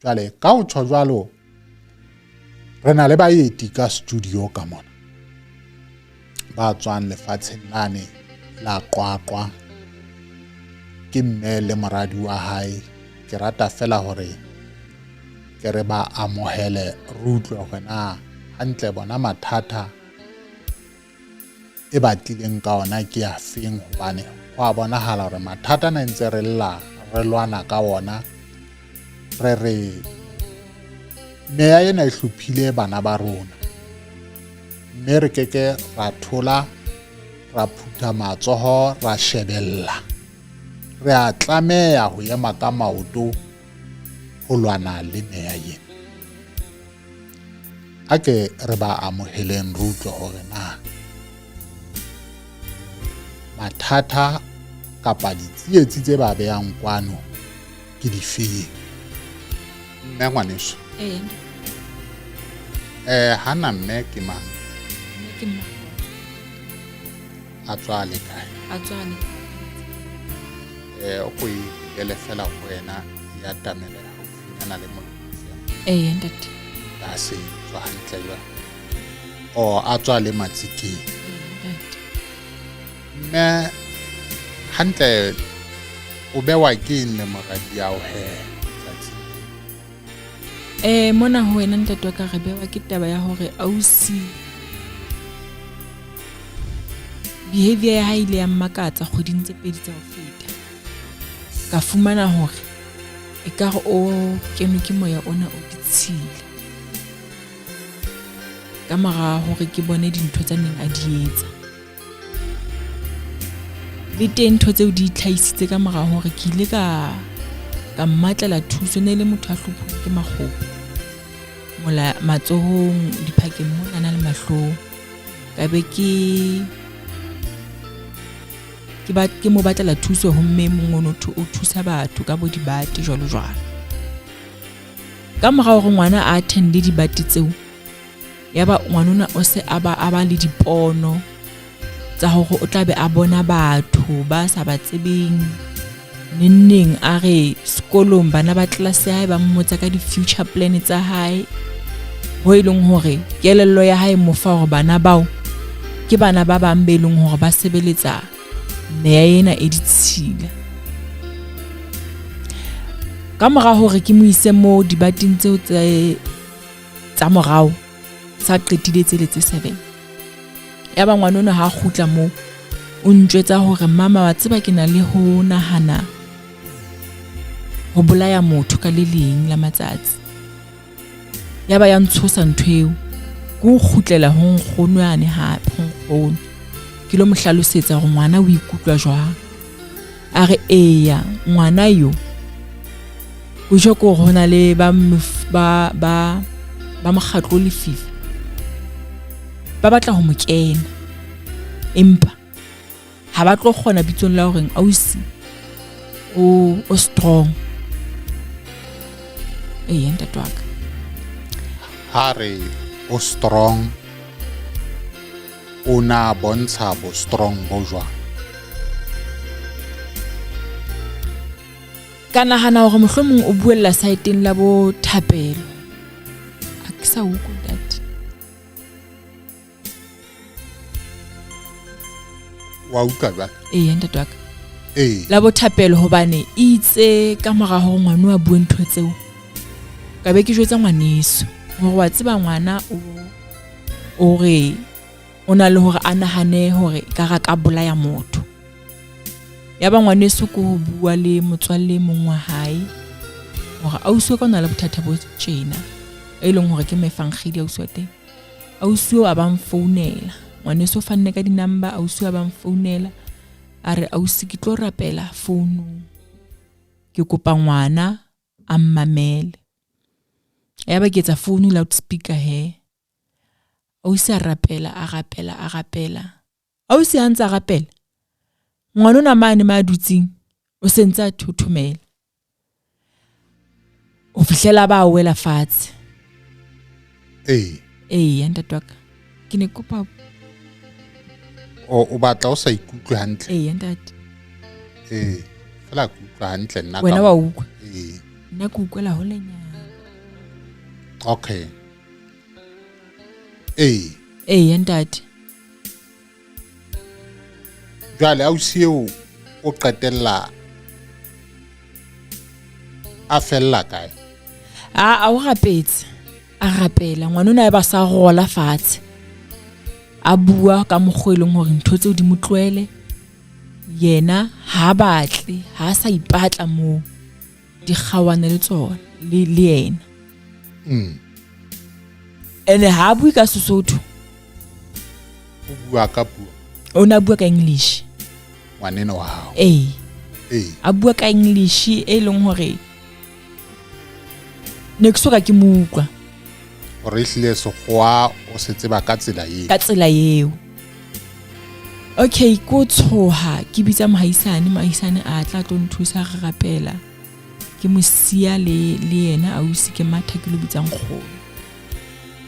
Jwale ka ho tjho jwalo re na le baeti ka studio ka mona ba tswang lefatsheng lane la Qwaqwa ke mme le moradi wa hae ke rata fela hore ke re ba amohele re utlwe hore na hantle bona mathata e ba tlileng ka ona ke a feng hobane go a bonahala gore mathata ne ntse re lla re lwana ka ona re re meya ena e hlophile bana ba rona mme re keke ra thola ra phutha matsoho ra shebella re a tlameha ho ema ka maoto ho lwana le meya ena A ke re ba amoheleng re utlwe hore na mathata kapa ditsietsi tse ba beyang kwano ke difeng. Mme ngwaneso. Ee. Eh hana mme ke mang? Mme ke mma. A tswa le kae? A tswa le. Eh o ko e fela go wena ya tamele haufinyana le mo ee ntate a se tswa hantle jwa o a tswa le matsikeng mme hantle o bewa ke eng le moradi ao he tsatsi eh mona ho wena ntate wa ka re bewa ke taba ya hore ausi behavior ya hae ile ya mmakatsa kgweding tse pedi tsa ho feta ka fumana hore ekare o kenwe ke moya ona o ditshila ka mora hore ke bone dintho tsa neng a di etsa le teng ntho tseo di itlhahisitse ka mora hore ke ile ka ka mmatlela thuso ne e le motho a hlophuwang ke makgopo mola matsohong diphakeng monana le mahlong ka be ke ke ba ke mo batlela thuso ho mme mong o notho o thusa batho ka bo dibate jwalo jwalo ka mora hore ngwana a attende dibate tseo yaba ngwanona o se a ba a ba le dipono tsa hore o tla be a bona batho ba sa ba tsebeng nenneng a re sekolong bana ba tlelase ya hae ba mmotsa ka di-future plan tsa hae ho e leng hore kelello ya hae mo fa hore bana bao ke bana ba bang be leng hore ba sebeletsa meya ena e ditshila ka mora hore ke mo ise mo dibating tseo tsa morao sa qetile tsele tse seven ya ba ngwana ono ha a kgutla moo o ntjwetsa hore mama wa tseba ke na le ho nahana ho bolaya motho ka le leng la matsatsi ya ba ya ntshosa ntho eo ke o kgutlela ho nkgono yane hape ho nkgono ke lo mo hlalosetsa hore ngwana o ikutlwa jwang a re eya ngwana yo o jo ko go na le ba ba ba ba mokgatlo lefifi ba batla ho mo kena empa ha ba tlo kgona bitsong la horeng ausi o o strong ee ntate wa ka ha re o strong o na bontsha bo strong bo jwang ka nagana gore mohlomong o buelela saeteng la bo thapelo a ke sa utlwe ntate wa utlwa jwale ee ntate wa ka ee la bothapelo hobane itse ka mora hore ngwana a bue ntho tseo ka be ke jwetsa ngwaneso hore wa tseba ngwana o o re o na le hore a nahane hore ka ra ka bolaya motho ya ba ngwaneso ko ho bua le motswalle e mong wa hae hore ausi wa ka o na le bothata bo tjena e leng hore ke mefankgedi ausi wa teng ausi o a ba mfounela ngwaneso o fanne ka di-number ausi o a ba mfounela a re ausi ke tlo rapela founung ke kopa ngwana a mmamele ya ba ke etsa founu loudspeaker he ausi a rapela a rapela a rapela ausi a ntse a rapela ngwana ona mane ma a dutseng o sentse a thothomela o fihlela ba wela fatshe ee ee ntate wa ka ke ne kopa o batla o sa ikutlwe hantle ee ntate ee fela ke utlwa hantle nna wena wa utlwa ee nna ke utlwela holenyana. Okay, ee. Ee ntate. Jwale ausi eo o qetella a fella kae? A o rapetse, a rapela ngwana o ne ba sa rola fatshe, a bua ka mokgwa e leng hore ntho tseo di mo tlohele, yena ha batle, ha sa ipatla moo, di kgaoane le tsona le yena. Ene ha bue ka Sesotho, o bua ka puo, o na bua ka English. Ngwaneno wa hao? Ee. Ee. A bua ka English e leng hore ne ke soka ke mo utlwa. Hore ehlile Sekgowa o se tseba ka tsela eo. Ka tsela eo. Okay, ko tshoha ke bitsa mohaisane, mohaisane a tla tlo nthusa, re rapela. Ke mo siya le yena ausi, ke matha ke lo bitsa nkgono.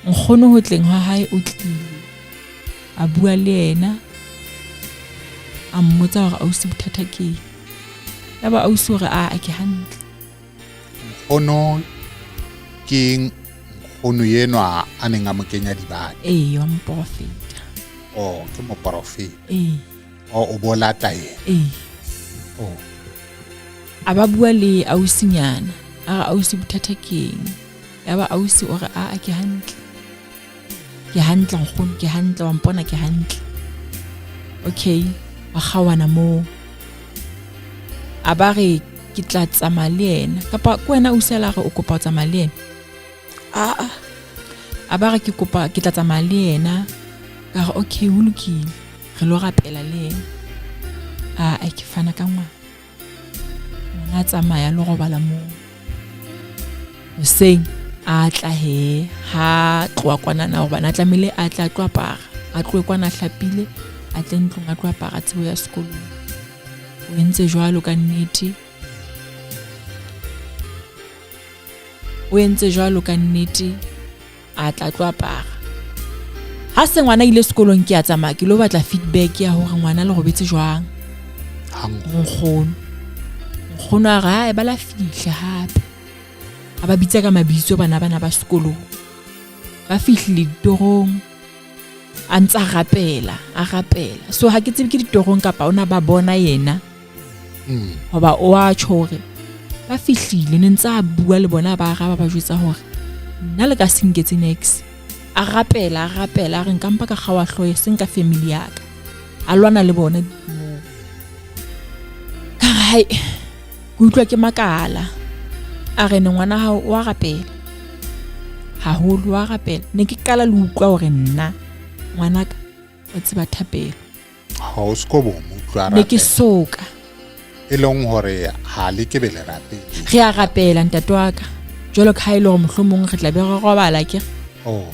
Nkgono ho tleng ha hae o tlile, a bua le yena, a mmotsa hore ausi bothata ke eng. Yaba ausi hore a ke hantle. Nkgono ke nkgono enwa a neng a mo kenya dibate. Ee, wa moporofeta. Oh, ke moporofeta. Ee. Oh, o bo lata yena. Ee. Oh. A ba bua le ausinyana, a re ausi bothata ke eng? Yaba ausi o re a ke hantle. Ke hantle nkgono, ke hantle, wa mpona ke hantle. Okay, wa kgaoana moo. A ba re ke tla tsamaya le yena, kapa ke wena ausi a la re o kopa ho tsamaya le yena? Aa. A ba re ke kopa ke tla tsamaya le yena. Ka re okay, ho lokile, re lo rapela le yena. A ke fana ka ngwana. Ngwana a tsamaya lo robala moo. Hoseng a tla he, ha tloha kwanana hobane a tlamehile a tla tlo apara, a tlohe kwana a hlapile, a tle ntlong a tlo apara tsebo ya sekolong. O entse jwalo ka nnete. O entse jwalo ka nnete, a tla tlo apara. Ha se ngwana ile sekolong ke a tsamaya ke lo batla feedback ya hore ngwana le robetse jwang. Nkgono. Nkgono a re hae ba la fihla hape. A ba bitsa ka mabitso bana bana ba sekolong. Ba fihlile ditorong, a ntsa rapela, a rapela. So ha ke tsebe ke ditorong kapa ona ba bona yena. Hoba o a tjho hore ba fihlile, ne ntse a bua le bona, ba araba ba jwetsa hore nna le ka se nketse next. A rapela, a rapela, a re nka mpa ka kgaoha hlooho seng ka family ya ka. A lwana le bona moo. Ka re hai, ke utlwa ke makala. A re ne ngwana hao o a rapela haholo, o a rapela. Ne ke qala le utlwa hore nna ngwanaka o tseba thapelo. Ha o se ko bo mo utlwa Ne ke soka. E leng hore ha le ke be le rapele. Re a rapela ntate wa ka. Jwalo ka ha e le hore mohlomong re tla be re robala ke. Oh.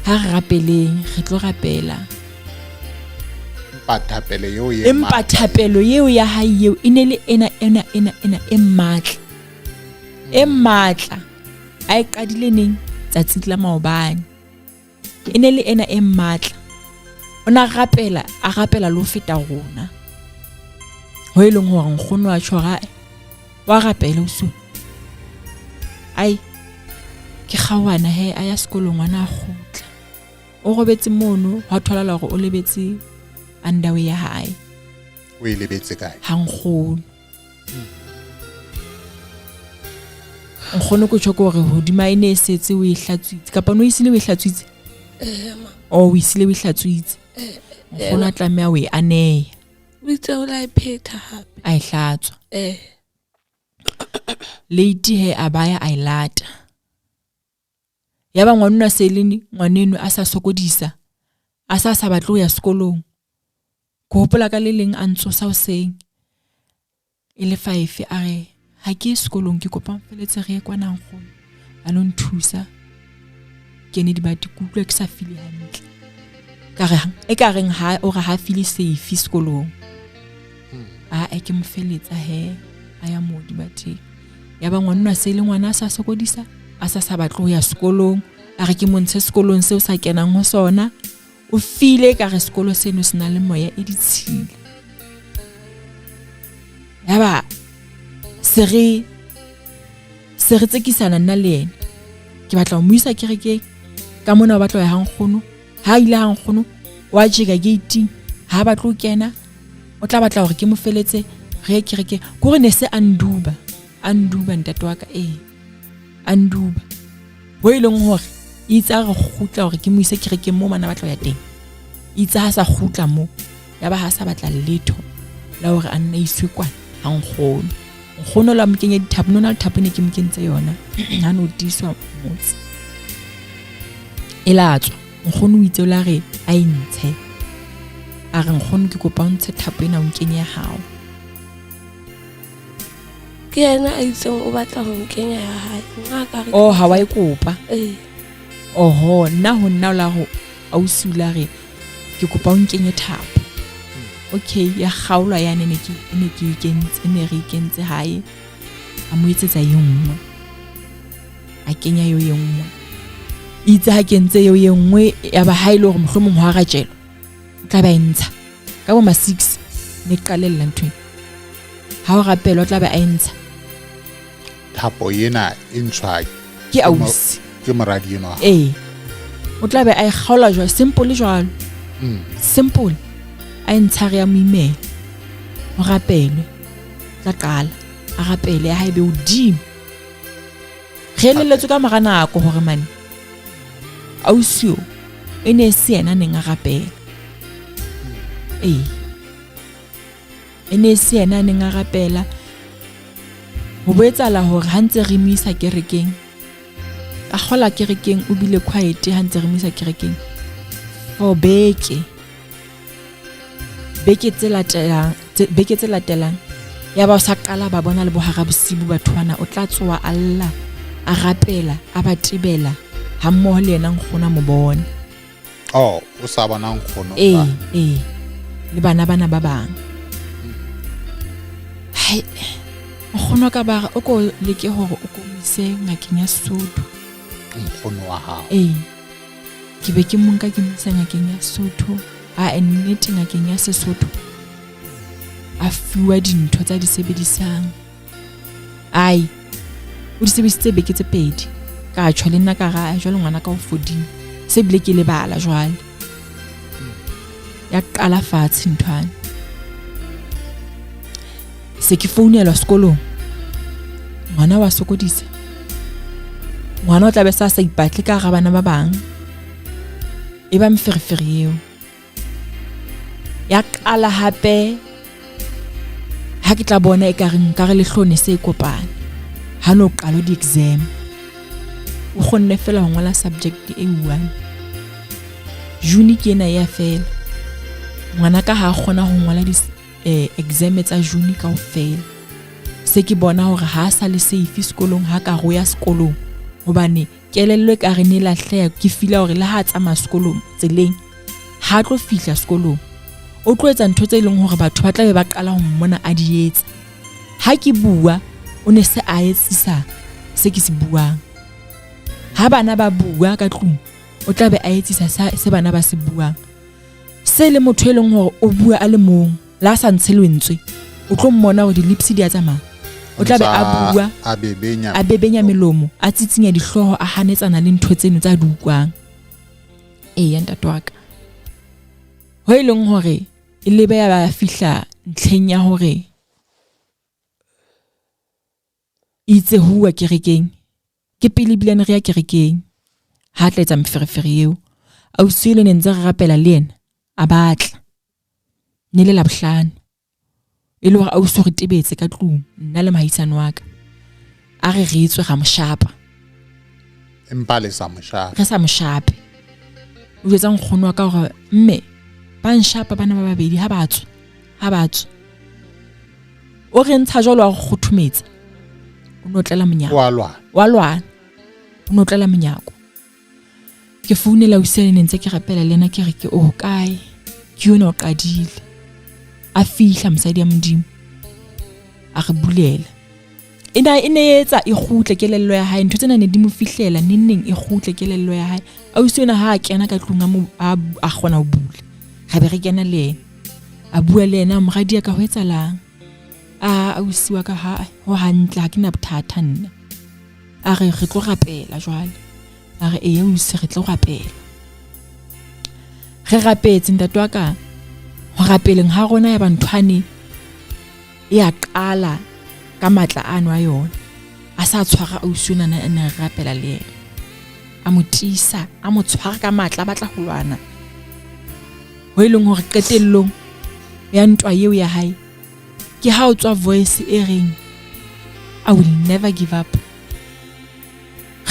Ha re rapeleng, re tlo rapela. Empa thapelo eo e Empa thapelo eo ya hae eo e ne le ena ena ena ena e matla. E matla. A e qadile neng? Tsatsi la maobane. E ne le ena e matla. O na rapela, a rapela le ho feta rona. Ho e leng hore nkgono wa tjho wa rapela o so. Ai ke kgaoana he a ya sekolong ngwana a kgutla. O robetse mono, hwa tholala hore o lebetse underwear ya hae. O e lebetse kae? Ha nkgono. Nkgono ko tjho ke hore hodima e ne e setse o e hlatswitse kapa no isile o e hlatswitse? Oh, o isile o e hlatswitse. Nkgono a tlameha o e aneya. O itse o la e phetha hape. A e hlatswa. Late he a baya a e lata. Yaba ngwaneno a se le ngwaneno a sa sokodisa, a sa sa batle ho ya sekolong. Ke hopola ka le leng a ntsosa hoseng e le 5, a re ha ke ye sekolong, ke kopa mfeletse re ye kwana nkgono a lo nthusa. Ke ne dibati, ke utlwa ke sa feel hantle. Ka re e ka reng ha o re ha feel safe sekolong. A ke mo feletsa he a ya moo dibateng. Yaba ngwaneno a se le ngwana a sa sokodisa, a sa sa batle ho ya sekolong, a re ke montshe sekolong seo sa kenang ho sona. O file ka re sekolo seno se na le moya e ditshila. Yaba se re tsekisana nna le yena. Ke batla ho mo isa kerekeng. Ka mona o batla ho ya ha nkgono. Ha a ile ha nkgono, wa jeka gate-ing, ha a batle ho kena, o tla batla hore ke mo feletse re ye kerekeng. Ke hore ne se a nduba, a nduba ntate wa ka, ee. A nduba. Ho e leng hore itse a re kgutla hore ke mo ise kerekeng moo mana batla ho ya teng. Itse ha sa kgutla moo, ya ba ha sa batla letho la hore a nna iswe kwana ha nkgono. Nkgono la mo kenya dithapo, nona le thapo ne ke mo kentse yona ha no tiiswa motse. E la tswa. Nkgono o itse o la re a e ntshe. A re nkgono ke kopa o ntshe thapo ena o nkenye ya hao. Ke yena a itseng o batla ho nkenya ya hae. Nna ka re Oh, ha wa e kopa. Ee. Oho, nna ho nna o la ho ausi o la re ke kopa o nkenye thapo. Okay, ya kgaolwa yane ne ke ne ke kentse ne re kentse hae. A mo etsetsa e nngwe. A kenya eo e nngwe. Itse ha kentse eo e nngwe ya ba ha ile hore mohlomong ho aratjelwa. O tla ba e ntsha. Ka bo ma 6 ne qalella nthweng. Ha o rapelwa o tla ba a e ntsha. Thapo ena e ntshwa ke ausi. Ke moradi enwa. Ee. O tla be a e kgaola jwalo, simple jwalo. Simple. A e ntsha re ya mo imela. O rapelwe. Tla qala. A rapele ya hae be hodimo. Re elelletswe ka mora nako hore mane ausi o e ne se yena neng a rapela. Ee. E ne se yena neng a rapela. Ho bo etsahala hore ha ntse re mo isa kerekeng, ka kgola kerekeng o bile quiet ha ntse re mo isa kerekeng for beke. Beke tse latelang, beke tse latelang ya ba o sa qala ba bona le bohara bosibu batho bana o tla tsoa a lla, a rapela, a ba tebela ha mmoho le yena nkgono a mo bona. Oh, o sa bona nkgono. Ee, ee. Le bana bana ba bang. Hai, nkgono ka ba re o ko leke hore o ko mo ise ngakeng ya Sesotho. Nkgono wa hao. Ee. Ke be ke mo nka ke mo isa ngakeng ya Sesotho. A nnete ngakeng ya Sesotho. A fuwa dintho tsa di sebedisang. Ai, o di sebedisitse beke tse pedi. Ka tjho le nna ka ra jwale ngwana ka o fodile. Se bile ke lebala jwale. Ya qala fatshe nthwane. Se ke founelwa sekolong. Ngwana wa sokodisa. Ngwana o tla be sa sa ipatle ka hara bana ba bang. E ba meferefere eo. Ya qala hape ha ke tla bona ekare nka re lehlone se kopane. Ha no qalo di-exam. O kgonne fela ho ngola subject e one. June ke ena ya fela. Ngwana ka ha kgona ho ngola di exam tsa June kaofela. Se ke bona hore ha sa le safe sekolong ha ka ro ya sekolong hobane kelello e ka re ne lahleha ke fila hore le ha tsamaya sekolong tseleng ha tlo fihla sekolong o tlo etsa ntho tse leng hore batho ba tla be ba qala ho mmona a di etsa. Ha ke bua o ne se a etsisa se ke se buang. Ha bana ba bua ka tlung o tla be a etsisa se bana ba se buang. Se le motho e leng hore o bua a le mong la sa ntshe lentswe o tlo mmona hore di-lips di a tsamaya. O tla be a bua a bebenya melomo, a tsitsinya dihlooho, a hanetsana le ntho tseno tsa di utlwang. Eya ntate wa ka. Ho e leng hore e lebe ya ba fihla ntlheng ya hore itse huwa kerekeng. Ke pele bilane re ya kerekeng. Ha tla etsa meferefere eo. Ausi le ne ntse re rapela le yena a batla. Ne le Labohlano. E le hore ausi re tebetse ka tlung nna le mohaisane wa ka. A re re tswe ra mo shapa. Empa le sa mo shapa. Re sa mo shape. O jwetsa nkgono wa ka hore mme ba nshapa bana ba babedi ha ba tswe. Ha ba tswe. O re ntsha jwalo wa go kgothometsa. O no tlela monyako. Wa lwana. Wa lwana. O no tlela monyako. Ke founela ausi ne ntse ke rapela le yena ke re ke o kae? Ke yona o qadile. A fihla mosadi ya Modimo. A re bulela. E na e ne etsa e kgutle kelello ya hae. Ntho tsena ne di mo fihlela neng neng e kgutle kelello ya hae. Ausi yona ha a kena ka tlung a mo a kgona ho bula. Ra be re kena le yena. A bua le yena moradi ya ka ho etsalang? A ausi wa ka ha ho hantle ha ke na bothata nna. A re re tlo rapela jwale. A re ee ausi, re tlo rapela. Re rapetse ntate wa ka, ho rapeleng ha rona ya banthwane e a qala ka matla ano a yona. A sa tshwara ausi ona a ne re rapela le yena, a mo tiisa, a mo tshwara ka matla, a batla ho lwana, ho e leng hore qetellong ya ntwa eo ya hae ke ha o tswa voice e reng I will never give up.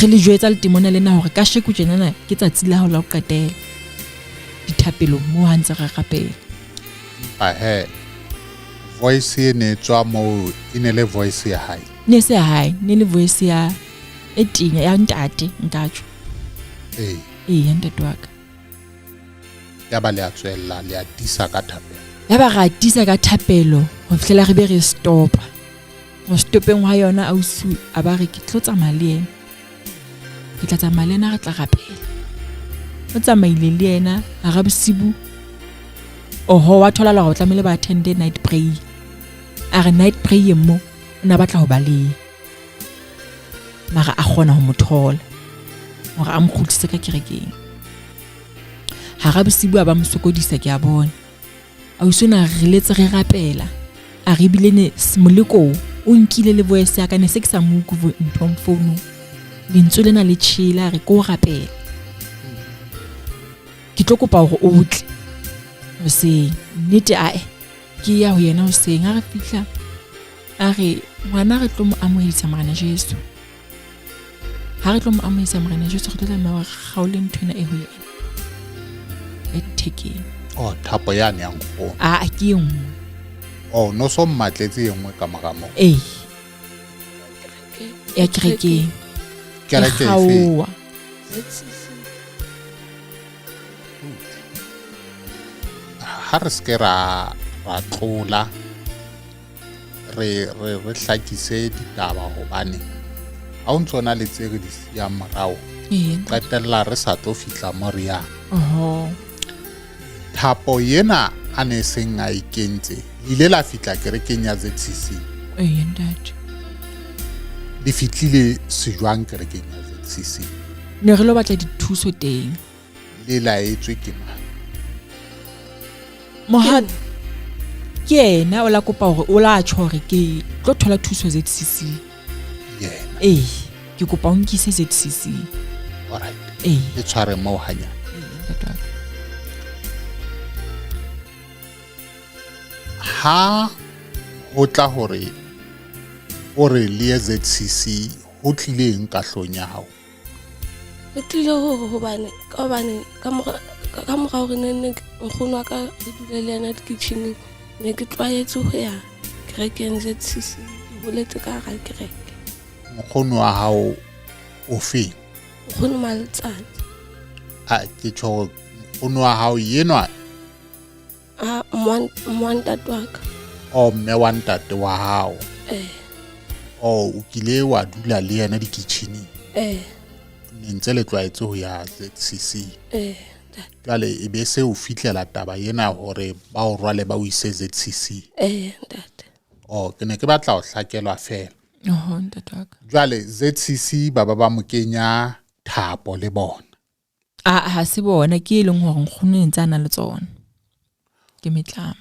Re le jwetsa letemona lena hore kasheko tjenana ke tsatsi la hao la ho qetela dithapelong moo ha ntse re rapela. Empa he voice e ne tswa moo e ne le voice ya hae? Ne se ya hae, ne le voice ya e tenya ya ntate nka tjho. Ee. Ee, ya ntate wa ka. Ya ba le a tswella, le a tiisa ka thapelo. Ya ba ra tiisa ka thapelo ho fihlela re be re stopa. Ho stopeng hwa yona ausi a ba re ke tlo tsamaya le yena. Ke tla tsamaya le yena, re tla rapela. O tsamaile le yena hara bosibu. Oho, wa thola hore o tlamehile ba attend night prayer. A re night prayer mo o na batla ho baleha. Mara a kgona ho mo thola hore a mo kgutlise ka kerekeng. Hara bosibu a ba mo sokodisa, ke a bona. Ausi o na re letse re rapela. A re ebile ne moleko o nkile le voice ya ka, ne se ke sa mo utlwe nthong founung. Lentswe lena le tjhele, a re ke o rapela. Ke tlo kopa hore o tle hoseng. Nnete ae, ke ya ho yena hoseng. Ha re fihla a re ngwana re tlo mo amohedisa Morena Jesu. Ha re tlo mo amohedisa Morena Jesu, re tlo tlameha hore re kgaole ntho ena e ho yena e thekeng. Oh, thapo yane ya nkgono. A ke e nngwe. Oh, no so mmatletse e nngwe ka mora moo. Ee. Ya kerekeng. Kereke efe? Kgaowa. Ha re se ke ra tlola, re re re hlakise ditaba, hobane ha o ntso na le tse re di siyang morao, qetella re sa tlo fihla mo re yang. Thapo yena a ne seng a e kentse, le ile la fihla kerekeng ya ZCC. Ee, ntate. Le fihlile sejwang kerekeng ya ZCC? Ne re lo batla dithuso teng. Le laetswe ke mang? Mohan ke yena o la kopa hore o la tjho hore ke tlo thola thuso ZCC. Yena. Ee, ke kopa o nkise ZCC. All right. Ee. E tshware moo hanyane. Ee, ntate wa ka. Ha ho tla hore o re le ye ZCC, ho tlileng kahlong ya hao? Ho tlile hore hobane ka hobane ka mora hore ne nne nkgono wa ka re dule le yena dikitjhining, ne ke tlwaetse ho ya kerekeng ZCC, ke holetse ka hara kereke. Nkgono wa hao o feng? Nkgono Maletsatsi. A ke tjho nkgono wa hao yenwa? A mwa ntate wa ka. Oh, mme wa ntate wa hao. Eh. Oh, o kile wa dula le yena dikitjhining? Eh. Ne ntse le tlwaetse ho ya ZCC. Eh. Jwale e be se o fihlela taba ena hore ba o rwale ba o ise ZCC. Eh, ntate. Oh, ke ne ke batla ho hlakelwa feela. Oho, ntate wa ka. Jwale ZCC ba ba ba mo kenya thapo le bona. A ha se bona, ke e leng hore nkgono e ntse a na le tsona. Ke metlamo.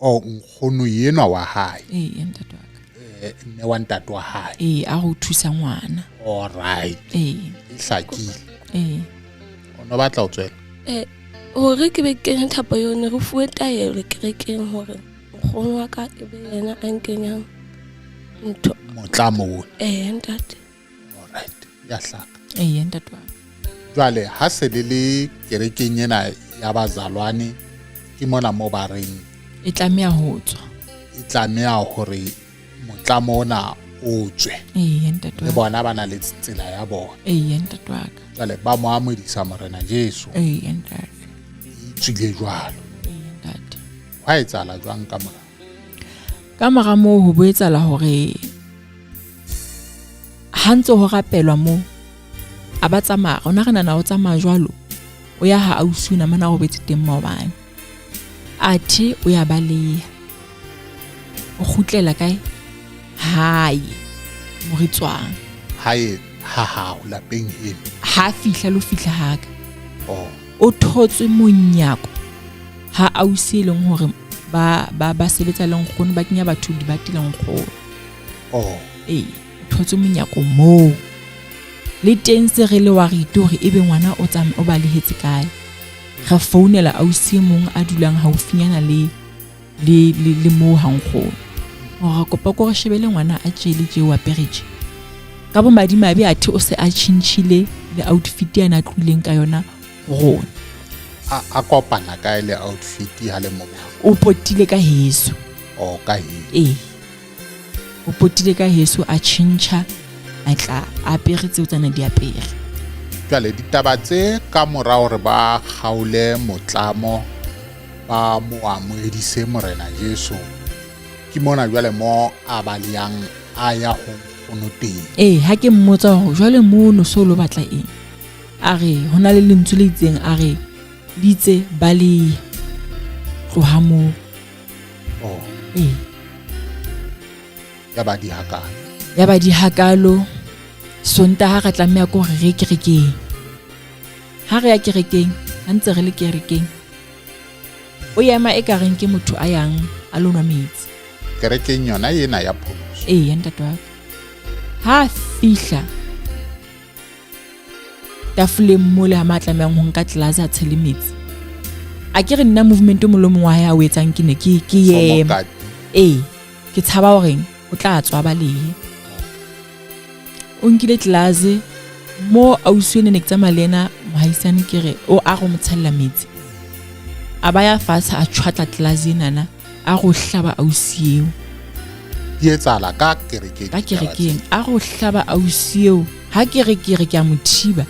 Oh, nkgono yenwa wa hae. Ee, ntate wa ka. Mme wa ntate wa hae. Ee, a go thusa ngwana. All right. Ee. E hlakile. Ee. O no batla ho tswela? Hore ke be ke kenye thapo yone, re fuwe taelo kerekeng hore nkgono wa ka e be yena a nkenyang ntho. Motlamo ona. Ee, ntate. All right. Ya hlaka. Ee, ntate wa ka. Jwale ha se le le kerekeng ena ya bazalwane, ke mona mo ba reng e tlameha ho tswa. E tlameha hore motlamo ona o tswe. Ee, ntate wa Le ka. bona ba na le tsela ya bona. Ee, ntate wa ka. Jwale ba mo amohedisa Morena Jesu. Ee, ntate. E tswile jwalo. Ee, ntate. Hwa etsahala jwang ka mora? Ka mora moo ho bo etsahala hore ha ntse ho rapelwa moo, a ba tsamaya, rona re nahana o tsamaya jwalo, o ya ha ausi ona mona a robetse teng maobane. Athe o ya baleha. O kgutlela kae? Hae. Mo re tswang. Hae, Ha hao lapeng heno. Ha fihla lo fihla haka. Oh. O thotswe monyako ha ausi e leng hore ba ba ba sebetsa le nkgono ba kenya batho dibati le nkgono. Oh. Ee, o thotswe monyako moo. Le teng se re le wa re ite hore ebe ngwana o tsam o balehetse kae. Re founela ausi e mong a dulang haufinyana le le le le moo ha nkgono. Hore re kopa ko re shebele ngwana a tjele tje o apere tje. Ka bomadimabe athe o se a tjhentjhile le outfit ya na tlohileng ka yona rona. A a kopana kae le outfit ha le mo? O potile ka heso. Oh, ka heso. Ee. O potile ka heso a tjhentjha a tla a apere tseo tsana di apere. Jwale ditaba tse ka mora hore ba kgaole motlamo ba mo amohedise Morena Jesu ke mona jwale mo a baleyang a ya ho nkgono teng. Ee, ha ke mmotsa hore jwale mono so lo batla eng, a re ho na le lentswe le itseng a re le itse baleya tloha moo. Oh. Ee. Ya ba di hakalo. Ya ba di hakalo. Sontaha re tlameha ko hore re kerekeng. Ha re ya kerekeng, ha ntse re le kerekeng, o ema e ka reng ke motho a yang a lo nwa metsi. Kerekeng yona ena ya pholoso. Ee, ya ntate wa ka. Ha a fihla tafoleng mole ha ma tlamehang ho nka tlelase a tshele metsi. A ke re nna movement o mong le mong wa hae a o etsang ke ne ke ke ema. Ee, ke tshaba horeng o tla tswa balehe. O nkile tlelase mo ausi ene ne ke tsamaya le ena mohaisane ke re o a go mo tshella metsi. A ba ya fatshe a tshwatla tlelase enana a go hlaba ausi eo. Di etsahala ka kerekeng. Ka kerekeng a go hlaba ausi eo. Ha ke re ke re ke a mo thiba.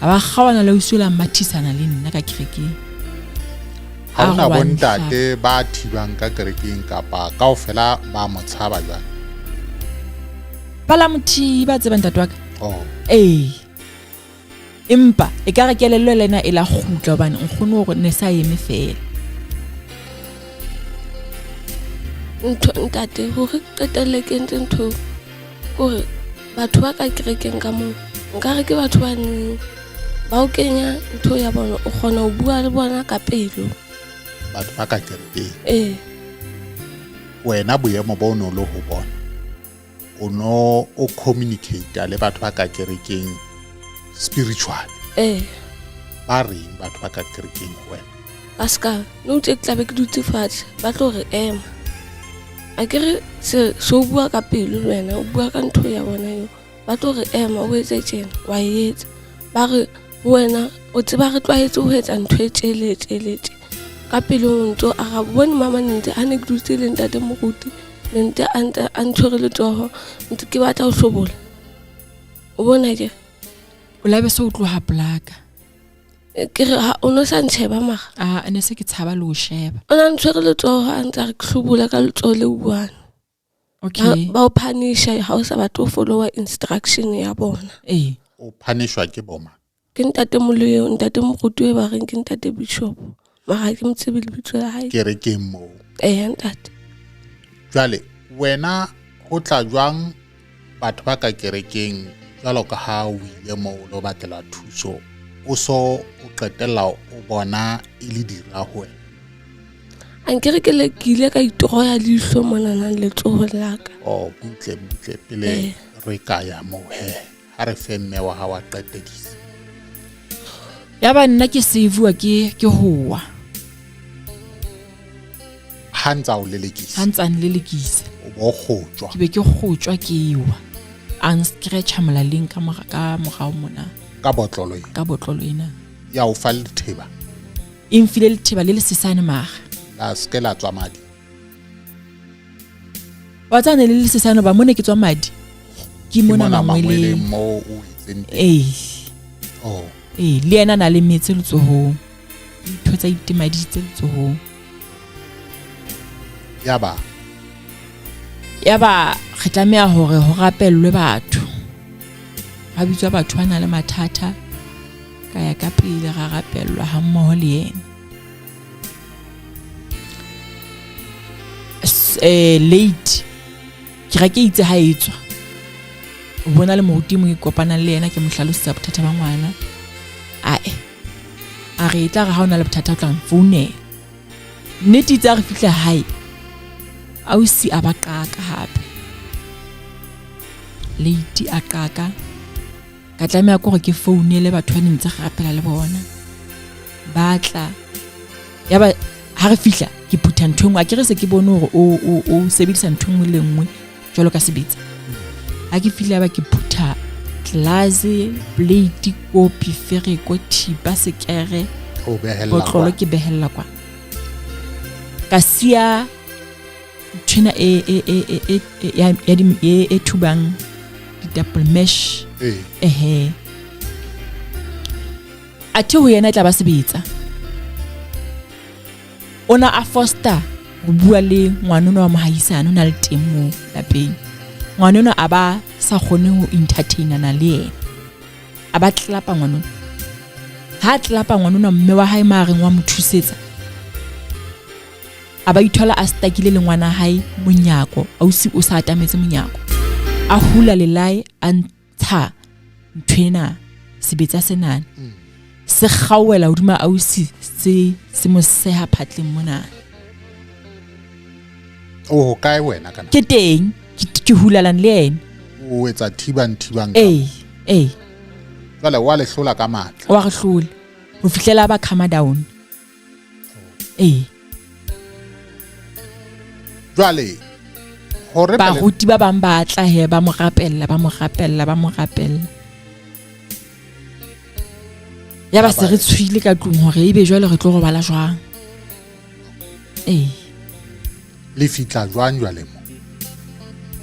A ba kgawana le ausi la mathisana le nna ka kerekeng. Ha hona bontate ba thibang ka kerekeng kapa kaofela ba mo tshaba jwale. Ba la mo thiba tseba ntate wa ka. Oh. Ee. Empa e ka re kelello le ena e la kgutla hobane nkgono hore ne sa eme fela. Ntho ntate hore qetelle ke entse ntho kore batho ba ka kerekeng ka moo nkare ke batho ba neng ba o kenya ntho ya bona o kgona ho bua le bona ka pelo. Batho ba ka kerekeng. Ee. Wena boemo bo no le ho bona o no o communicate le batho ba ka kerekeng spiritually. Ee. Ba reng batho ba ka kerekeng ho wena? Ba ska no tse ke tlabe ke dutse fatshe ba tlo re ema. A ke re se se o bua ka pelo le wena o bua ka ntho ya bona eo. Ba tlo re ema o etse tjena wa e etsa. Ba re ho wena o tseba re tlwaetse ho etsa ntho e tje le tje le tje. Ka pelong o ntso araba bone mama ne ntse ha ne ke dutse le ntate moruti ne ntse a ntse a ntshwere letsoho ntse ke batla ho hlobola. O bona ke O la be se o tloha polaka. Ke re ha o no sa ntsheba mara. A ne se ke tshaba le ho sheba. O na ntshwere letsoho a ntse a re ke hlobola ka letsoho le one. Okay. Ba o punisha ha o sa batle ho follow instruction ya bona. Ee. O punishwa ke boma. Ke ntate Moloi, ntate moruti e ba reng ke ntate Bishop. Mara ha ke mo tsebe lebitso la hae. Kerekeng moo. Ee ntate. Jwale wena ho tla jwang batho ba ka kerekeng jwalo ka ha o ile moo o lo batlela thuso o so o qetella o bona e le dira ho wena? A nkere ke le ke ile ka itoroya leihlo monana letsohong la ka. Oh, butle butle pele re ka ya moo he. Ha re fe mme wa hao a qetedise. Ya ba nna ke sevuwa ke ke howa. Ha ntsa o lelekisa. Ha ntsa nlelekisa. O bo kgotjwa. Ke be ke kgotjwa ke wa. A nscratcha molaleng ka mora ka morao mona. Ka botlolo ena. Ka botlolo ena. Ya o fa letheba. E mfile letheba le lesesane mara. La se la tswa madi. Wa tsane le lesesane ba mone ke tswa madi. Ke mona mangweleng mo o itseng teng. Ee. Oh. Ee, le yena na le metse letsohong. Ntho tsa itemaditse letsohong. Yaba. Yaba re tlameha hore ho rapellwe batho. Ba bitswa batho ba nang le mathata. Ka ya ka pele ra rapellwa ha mmoho le yena. Late. Ke ra ke itse ha e tswa. O bona le moruti mo ke kopanang le yena ke mo hlalosetsa bothata ba ngwana. Ae, a re e tla re ha o na le bothata o tla nfounela. Nnete itse a re fihla hae, ausi a ba qaka hape. Late a qaka. Ka tlameha ke hore ke founele batho ba neng ntse re rapela le bona. Ba tla. Yaba ha re fihla ke phutha ntho e nngwe, akere se ke bone hore o sebedisa ntho e nngwe le nngwe jwalo ka sebetsa. Ha ke fihla yaba ke phutha tlelase, plate, kopi, fereko, thipa, sekere, botlolo ke behella kwa. Ka siya nthwena e thubang ditapole mesh. Ehe. Athe ho yena e tla ba sebetsa. O na a foster ho bua le ngwanona wa mohaisane, o na le teng moo lapeng. Ngwanona a ba sa kgone ho entertainana le yena. A ba tlelapa ngwanona. Ha a tlelapa ngwanona, mme wa hae mahareng wa mo thusetsa. A ba ithola a stakile le ngwana hae monyako, ausi o sa atametse monyako. A hula lelae, a ntsha nthwena, sebetsa senana. Se kgaoela hodima ausi, se mo seha phatleng mona. O ho kae wena kana? Ke teng, ke hulalang le yena. O etsa thibang thibang. Ee, ee. Jwale wa le hlola ka matla. Wa re hlola ho fihlela ba calm down. Ee. Jwale hore baruti ba bang ba tla he ba mo rapella, ba mo rapella, ba mo rapella. Ya ba se re tshwile ka tlung hore ebe jwale re tlo robala jwang. Ee. Le fitla jwang jwale mo?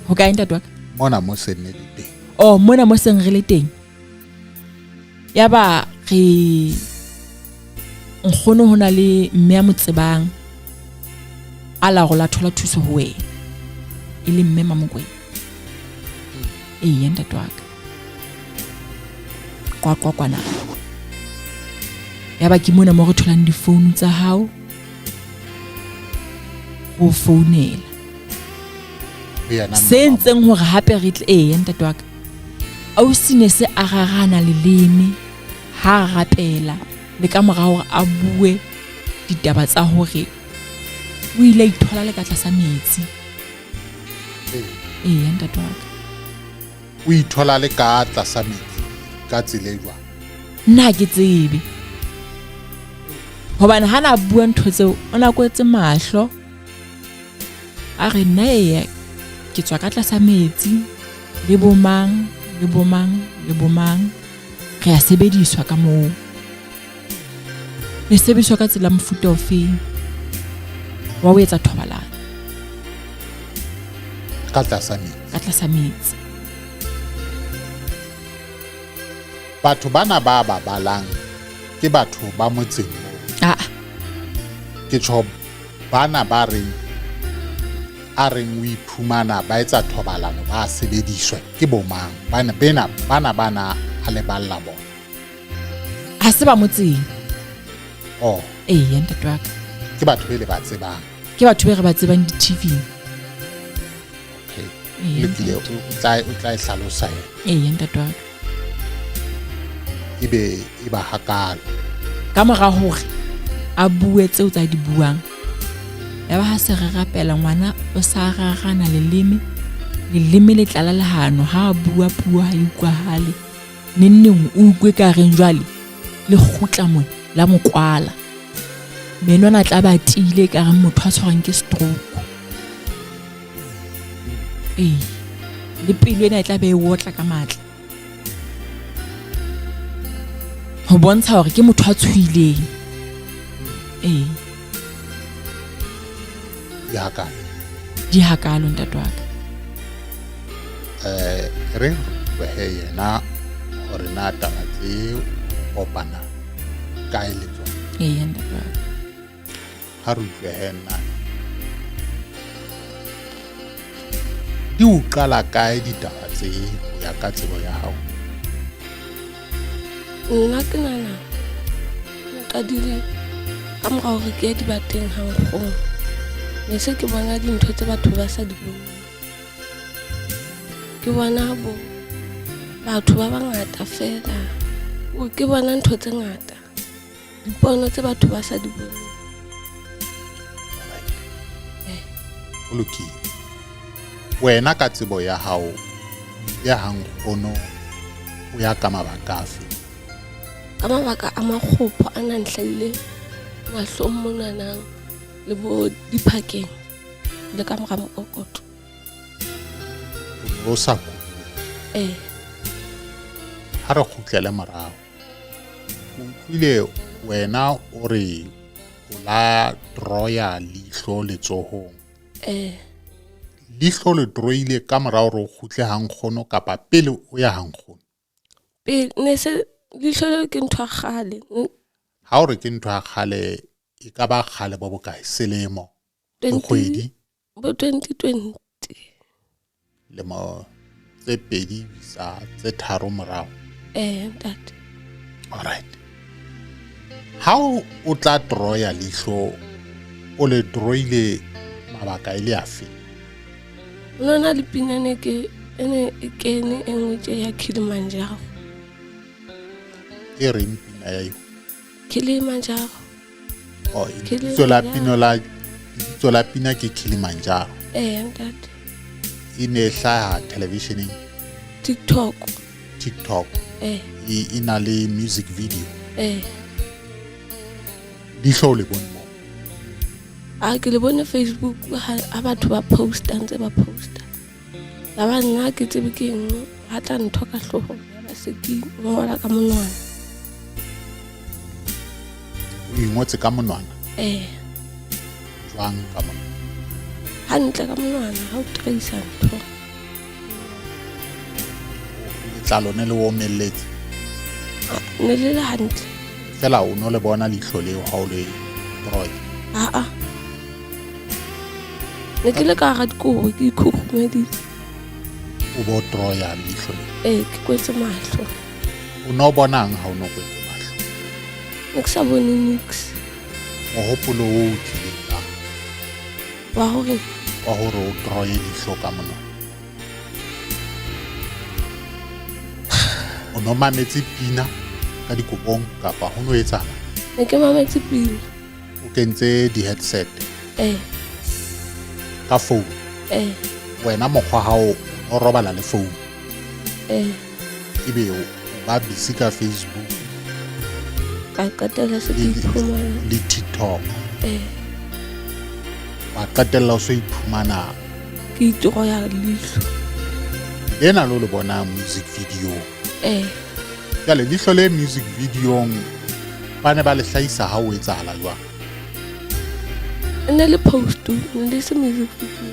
Ho kae ntate wa ka? Mona mo seng le teng. Oh, mona mo seng re le teng. Ya ba re nkgono ho na le mme a mo tsebang a la go la thola thuso ho wena. E le mme Mamokwena. Ee, ntate wa ka. Qwaqwa kwana. Ya ba ke mona mo re tholang difounu tsa hao go founela. Se ntseng hore hape re tle, ee ntate wa ka. Ausi ne se a rarana leleme ha a rapela le ka mora hore a bue ditaba tsa hore o ile a ithola le ka tlasa metsi. Ee ntate wa ka. O ithola le ka tlasa metsi ka tsela e jwang? Nna ha ke tsebe. Hobane ha na bua ntho tseo, o na kwetse mahlo. A re nna eya ke tswa ka tlasa metsi le bomang le bomang le bomang, re a sebediswa ka moo. Le sebediswa ka tsela mofuta ofeng wa ho etsa thobalano? Ka tlasa metsi. Ka tlasa metsi. Batho bana ba ba balang ke batho ba motseng moo. Ah. Ke tjho bana ba reng a reng o iphumana ba etsa thobalano ba sebediswe ke bomang? Bana bena bana bana a le balla bona. Ha se ba motseng. Oh. Ee, ntate wa ka. Ke batho be le ba tsebang. Ke batho be re ba tsebang di-T V. Okay. Lokile, o tla e hlalosa yena. Ee, ntate wa ka. Ebe e ba hakalo. Ka mora hore a bue tseo tsa di buang, ya ba ha se re rapela ngwana o sa rarana leleme, leleme le tlala lehano, ha a bua puo ha e utlwahale. Nenneng o utlwe ka reng jwale le kgutla mona la mokwala. Menwana tla ba tiile ka reng motho a tshwarwang ke stroke. Ee, le pelo ena e tla be e otla ka matla. Ho bontsha hore ke motho a tshohileng. Ee. Di hakalo. Di hakalo ntate wa ka. Re behe yena hore na taba tse kopana kae le tsona. Ee, ntate wa ka. Ha re utlwe he nna. Di o qala kae ditaba tse ho ya ka tsebo ya hao? Nna ke nahana nqadile ka mora hore ke ye dibateng ha nkgono. Ne se ke bona dintho tse batho ba sa di boneng. Ke bona bo Batho ba bangata fela. O ke bona ntho tse ngata. Dipono tse batho ba sa di boneng. Alright. Ho lokile. Wena ka tsebo ya hao ya ha nkgono o ya ka mabaka afe? Ka mabaka a makgopo a nang hlahile mahlong monanang le bo diphakeng le ka mora mokokotlo. O sa kula. Ee. Ha re kgutlele morao. O utlwile wena o re o la droya leihlo letsohong. Ee. Leihlo le droile ka mora hore o kgutle ha nkgono kapa pele o ya ha nkgono? Pele ne se leihlo leo ke ntho ya kgale. Ha o re ke ntho ya kgale e ka ba kgale bo bokae? Selemo? Dikgwedi? Bo 2020. Lemo tse pedi sa tse tharo morao. Eh ntate. All right. Ha o tla droya leihlo o le droile mabaka e le afe? No na le pina ne ke ene e kene e nngwe tje ya Kilimanjaro. E reng pina ya eo? Kilimanjaro. Oh, lebitso la pino la lebitso la pina ke Kilimanjaro. Eh ntate. E ne e hlaha televisioneng. TikTok. TikTok. Eh. E na le music video. Eh. Leihlo o le bone moo? A ke le bone Facebook ha batho ba posta ntse ba posta. Ya ba nna ke tsebe ke eng ha tla ntho ka hloohong ya ba se ke ngola ka monwana. O ingotse ka monwana? Eh. Jwang ka monwana? Hantle ka monwana ha o tracer ntho. Letlalo ne le omelletse? Ne le le hantle. Fela o no le bona leihlo leo ha o le droya? Aa. Ne ke le ka hara dikobo ke ikhukhumeditse. O bo droya leihlo le? Ee, ke kwetse mahlo. O no bonang ha o no kwetse mahlo? Ne ke sa bone nix. Mohopolo o o tlileng kang? Wa hore? Wa hore o droye leihlo ka monwana. O no mametse pina ka dikobong kapa ho no etsahala? Ne ke mametse pina. O kentse di-headset? Eh. Ka phone? Eh. Wena mokgwa hao o robala le phone? Eh. Ebe o ba busy ka Facebook? Ka qetella se ke iphumana. Le TikTok? Eh. Wa qetella o so iphumana ke itoro ya leihlo. Lena lo le bona music video. Eh. Jwale leihlo le music videong ba ne ba le hlahisa ha o etsahala jwang? Ne le post, ne le se music video.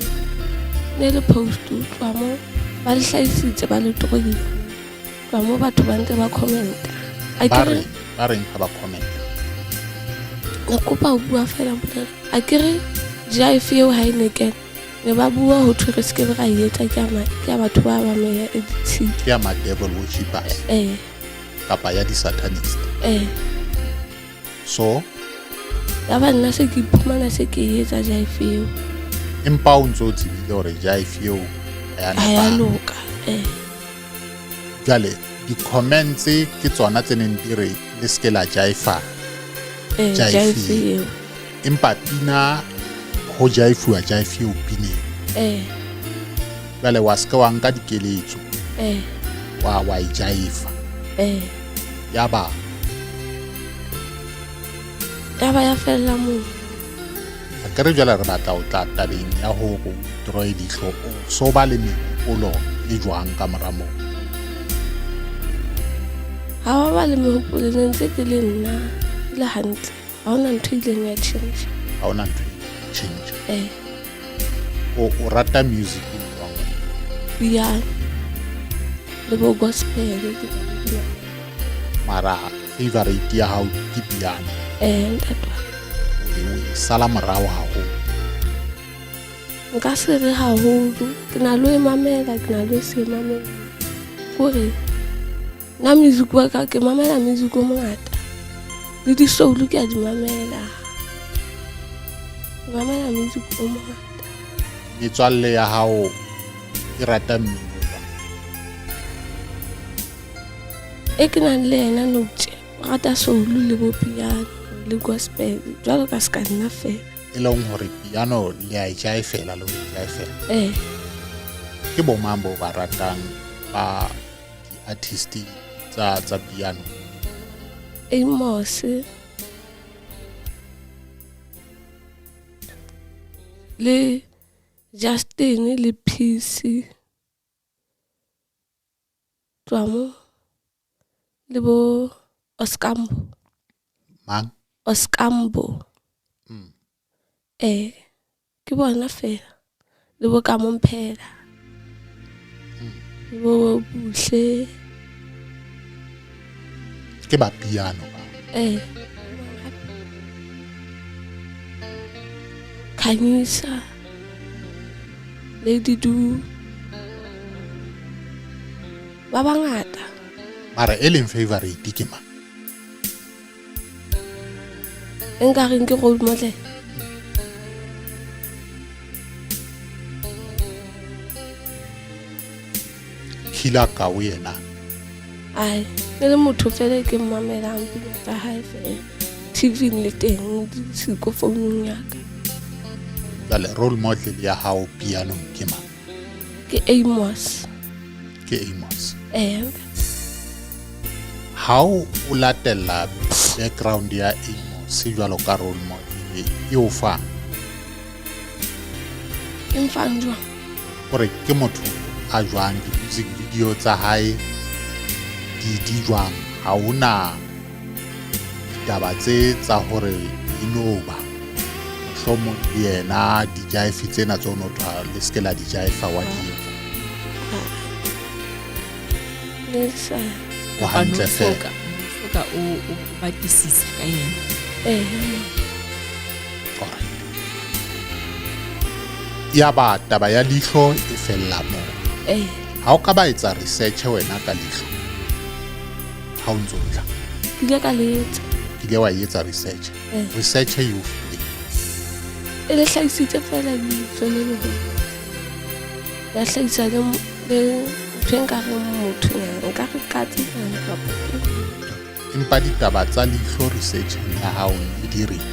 Ne le post tloha mo ba le hlahisitse ba le toroile. Tloha mo batho ba ntse ba commenta. Ba reng ha ba commenta? Ne kopa ho bua fela mona. A ke re jive eo ha e ne kena. Ne ba bua ho thwe re se ke be ra e etsa ke ya batho ba ba meya e ditshila. Ke ya ma devil worshippers. Eh. Kapa ya di-satanist. Eh. So? Ya ba nna se ke iphumana se ke e etsa jive eo. Empa o ntso o tsebile hore jive eo ha ya Ha ya loka. Eh. Jwale di-comments ke tsona tse neng di re le se ke la jive. Eh, jive eo. Empa pina ho jaifuwa jive eo pineng. Eh. Jwale wa se ke wa nka dikeletso. Eh. Wa e jaifa. Eh. Yaba. Yaba ya fella moo. Akere jwale re batla o tla tabeng ya hore o droye leihlo o so ba le mehopolo e jwang ka mora moo? Ha wa ba le mehopolo ne ntse ke le nna ke le hantle. Ha hona ntho e ileng ya change. Ha hona ntho e ileng ya change. Eh. O rata music o jwang? Piano. Le bo gospel ke Mara favorite ya hao ke piano. Eh, ntate. O e sala morao haholo. Nka se re haholo. Ke na le ho e mamela, ke na le ho se e mamela. Hore nna music wa ka ke mamela music o mongata. Le di-soul ke a di mamela. Ke mamela music o mongata. Metswalle ya hao e rata mmino jwang? E ke nang le yena nou tje, o rata soul le bo piano le gospel jwalo ka ska nna fela. E leng hore piano le a e jaefela le ho e jaefela. Eh. Ke bo mang bo ba ratang ba di-artist tsa piano? Amos le Justin le Peace tloha mo le bo Oskambo. Mang? Oskambo. Eh, ke bona fela le bo ka Momphela. Le bo Buhle. Ke ba piano ba. Eh. Khanyisa. Lady Du. Ba bangata. Mara e leng favorite ke mang? E nka reng ke role model. Killer Kau yena. Ai, e le motho fela ke mmamelang pina tsa hae fela. TV-ing le teng, di siko founung ya ka. Jwale role model ya hao pianong ke mang? Ke Amos. Ke Amos. Eh. Ha o latella background ya Amos jwalo ka role model e o fang? E mfang jwang? Hore ke motho a jwang, di-music video tsa hae di jwang? Ha hona ditaba tse tsa hore e no ba mohlomong le yena di-jive tsena tse o no thwa le se ke la di-jive wa di etsa. Le sa. O hantle fela. Soka o batlisisa ka yena. Eh. Alright. Ya ba taba ya leihlo e fella moo. Eh. Ha o ka ba etsa research wena ka leihlo ha o ntso tla? Ke ile ka le etsa. Ke ile wa etsa research. Eh. Research e o file. E le hlahisitse fela leihlo le leholo. Ya hlahisa le ntho e nka reng motho nyana, nka re katse nyana kapa ke. Empa ditaba tsa leihlo research ya hao ne di reng?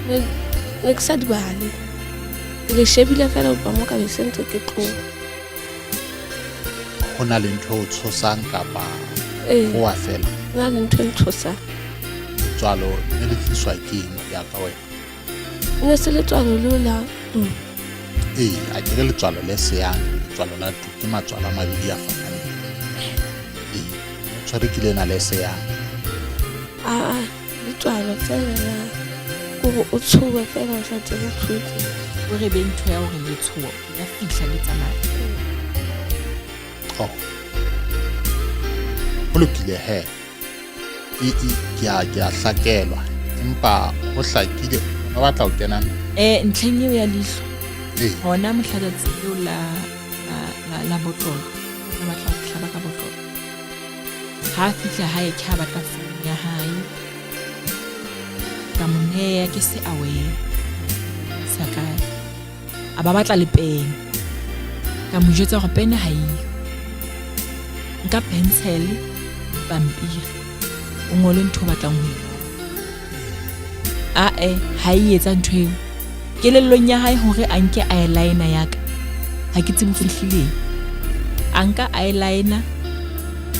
Ne ke sa di bale. Ke le shebile fela ho tloha mo ka be se ntse ke tloha. Ho na le ntho e o tshosang kapa Eh. ho wa fela? Ho na le ntho e ntshosang. Letswalo ne le tliswa ke eng ho ya ka wena? Ne se letswalo leo la tu. Ee, a ke re letswalo le seyang, letswalo la tu ke matswalo a mabedi a fapaneng. Ee, o tshwere ke lena le seyang. Aa, letswalo fela la kore o tshohe fela o sa tsebe o tshohetse. O re be ntho ya hore letshoho la fihla le tsamaya. Oh. Ho lokile he. Ke a hlakelwa. Empa ho hlakile o batla ho kena Ntlheng eo ya leihlo. Ee. Hona mohla tsatsi leo la botlolo. O batla ho hlaba ka botlolo. Ha fihla hae ke ha batla founu ya hae. Ka mo neya ke se aware. Sa kae. A ba batla le pene. Ka mo jwetsa hore pene ha eyo. Nka pencil, pampiri. O ngole ntho o batlang ho e ngola. Ae, ha e etsa ntho eo. Kelellong ya hae hore a nke eyeliner ya ka. Ha ke tsebe ho fihlileng. A nka eyeliner,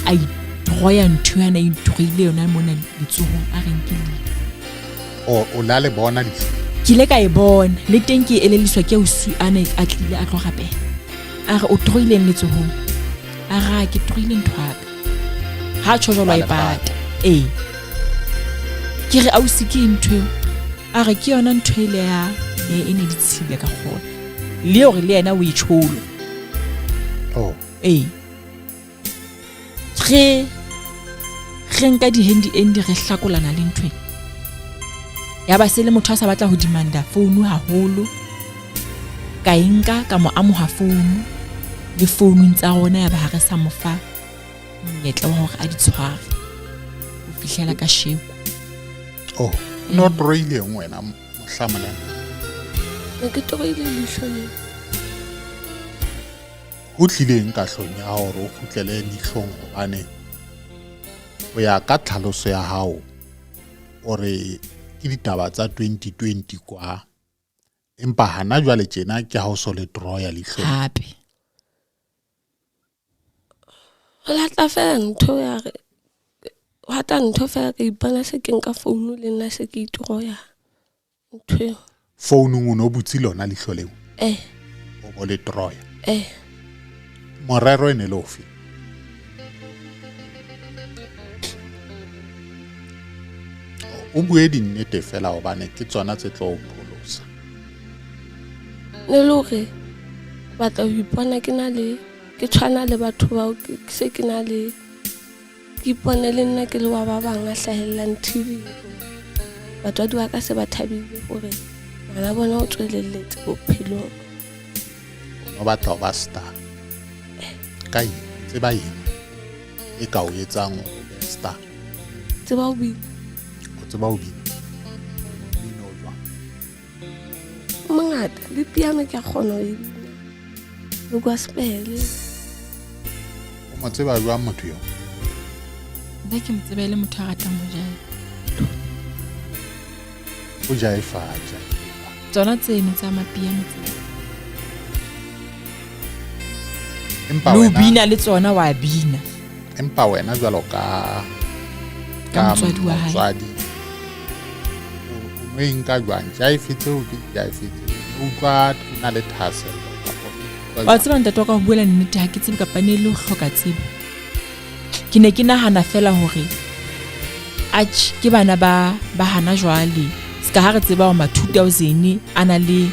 a idroya ntho yana, a idroile yona mona letsohong, a re nke leihlo. O la le bona leihlo? Ke ile ka e bona, le teng ke elelliswa ke ausi a ne a tlile a tlo rapela. A re o droileng letsohong? A re ke droile ntho ya ka. Ha tjho jwalo a e pata. Ee. Ke re ausi ke ntho eo? A re ke yona ntho ele ya ne e ne ditshila ka kgona. Le hore le yena o e tjholo. Oh. Ee. Re nka di-handy andy re hlakolana le ntho ena. Ya ba se le motho a sa batla ho demanda founu haholo. Ka e nka ka mo amoha founu le founung tsa rona ya ba ha re sa mo fa monyetla wa hore a di tshware ho fihlela ka sheko. Oh, no troileng wena mohla monene? Ne ke troile leihlo leo. Ho tlileng kahlong ya hore o kgutlele leihlong hobane ho ya ka tlhaloso ya hao o re ke ditaba tsa 2020 kwa, empa hana jwale tjena ke ha o so le draw ya leihlong hape. Ho latla fela ntho ya re wa tla ntho fela ka ipona se ke nka founu le nna se ke itroya ntho eo. Founung o no butse lona leihlo leo? Eh. O bo le draw-ya? Eh. Morero e ne le ofe? O bue dinnete fela hobane ke tsona tse tlo o pholosa. Ne le hore batla ho ipona ke na le ke tshwana le batho bao ke se ke na le ke ipone le nna ke le wa ba bang a hlahellang TV. Batswadi ba ka se ba thabile hore ngwana bona o tswelelletse bophelong. O batla ho ba star. Ka eng? Tseba eng e ka o etsang hore o be star? Tseba ho bina. O tseba ho bina? Bina o jwang? Mongata le piano ke a kgona ho e bina. Le gospel. O mo tseba jwang motho eo? Nna ke mo tseba e le motho a ratang ho jaefa. O jaefa, jaefa. Tsona tseno tsa mapiano tseno. Empa Le ho wena bina le tsona wa bina. Empa wena jwalo ka Ka motswadi wa hae. motswadi, o no e nka jwang? Jaefe tseo ke jaefe tseo. O utlwa o na le thahasello kapa o utlwa Wa jwang? tseba ntate wa ka ho buela nnete ha ke tsebe kapa ne le ho hloka tsebo. Ke ne ke nahana fela hore atjhe ke bana ba ba hana jwale. Ska ha re tseba hore ma 2000 a na le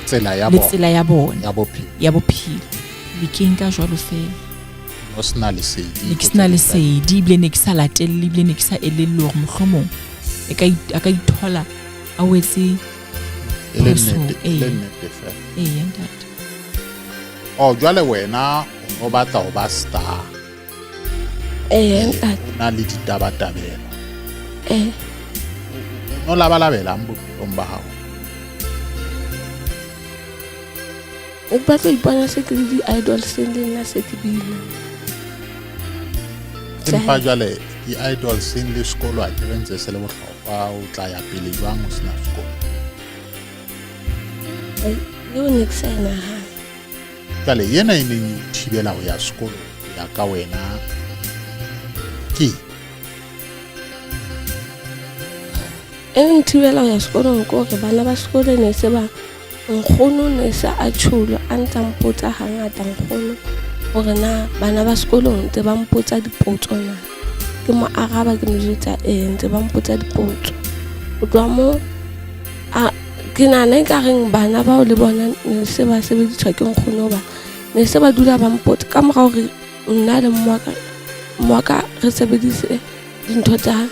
tsela ya le bona. tsela ya bona. Ya bophelo. Ya bophelo. Ne ke nka jwalo fela. O sena lesedi. Ne ke sena lesedi, ebile ne ke sa latelle, ebile ne ke sa elelle hore mohlomong e ka a ka ithola a wetse E le phoso, nnete, e le ee. nnete fela. Ee, ntate. Oh, jwale wena o batla ho ba star. Ee, ntate. O na le ditabatabelo. Ee. O labalabelang bophelong ba hao? O batla ho ipona se ke le di-idol seng le nna se ke bina. Empa jwale di-idol seng le sekolo a ke re ntse se le bohlokwa, o tla ya pele jwang o sena sekolo? Eo ne ke sa e nahana. Jwale ena e neng e o thibela ho ya sekolo ho ya ka wena ke? E nthibela ho ya sekolong ke hore bana ba sekolo ne se ba nkgono ne se a tjholo a ntsa mpotsa hangata nkgono hore na bana ba sekolong ntse ba mpotsa dipotso na. Ke mo araba ke mo jwetsa ee ntse ba mpotsa dipotso. Ho tloha moo a ke nahana ekareng bana bao le bona ne se ba sebediswa ke nkgono hoba ne se ba dula ba mpotsa ka mora hore nna le mmaka re sebedise dintho tsa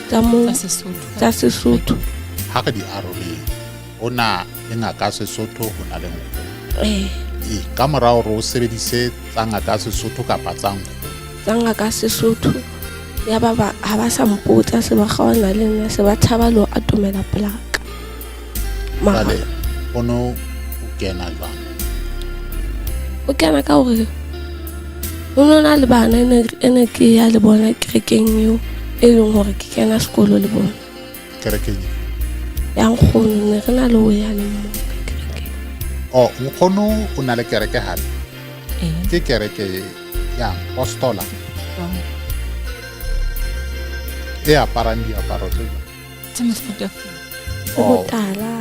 tsa mo Tsa Sesotho. tsa Sesotho. Ha re di aroleng, ho na le ngaka Sesotho, ho na le nkgono. Ee. Ee, ka mora hore o sebedise tsa ngaka Sesotho kapa tsa nkgono. Tsa ngaka Sesotho, ya ba ba ha ba sa mpotsa, se ba kgaohana le nna, se ba tshaba le ho atomela polaka. Mara Jwale o no o kena jwang? O kena ka hore ho no na le bana e ne ke ya le bona kerekeng eo e leng hore ke kena sekolo le bona. Kerekeng efe? Ya nkgono, ne re na le ho ya le mmoho ka kerekeng. Oh, nkgono o na le kereke hape? Ee. Ke kereke ya apostola? Oh. E aparang diaparo tse jwang? Tse mefutafuta. Tse Oh. botala.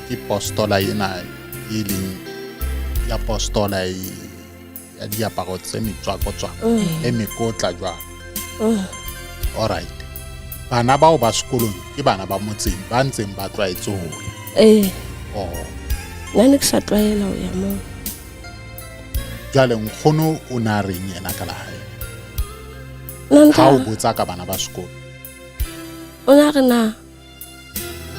Ke postola ena e leng ya postola e ya diaparo tse metswakotswako, e mekotla jwalo. All right. Bana bao ba sekolong ke bana ba motseng ba ntseng ba tlwaetse ho ya. Ee. Oh. Nna ne ke sa tlwaela ho ya moo. Jwale nkgono o na reng yena ka lehae? Nna ntse Ha o a- botsa ka bana ba sekolo. O na re na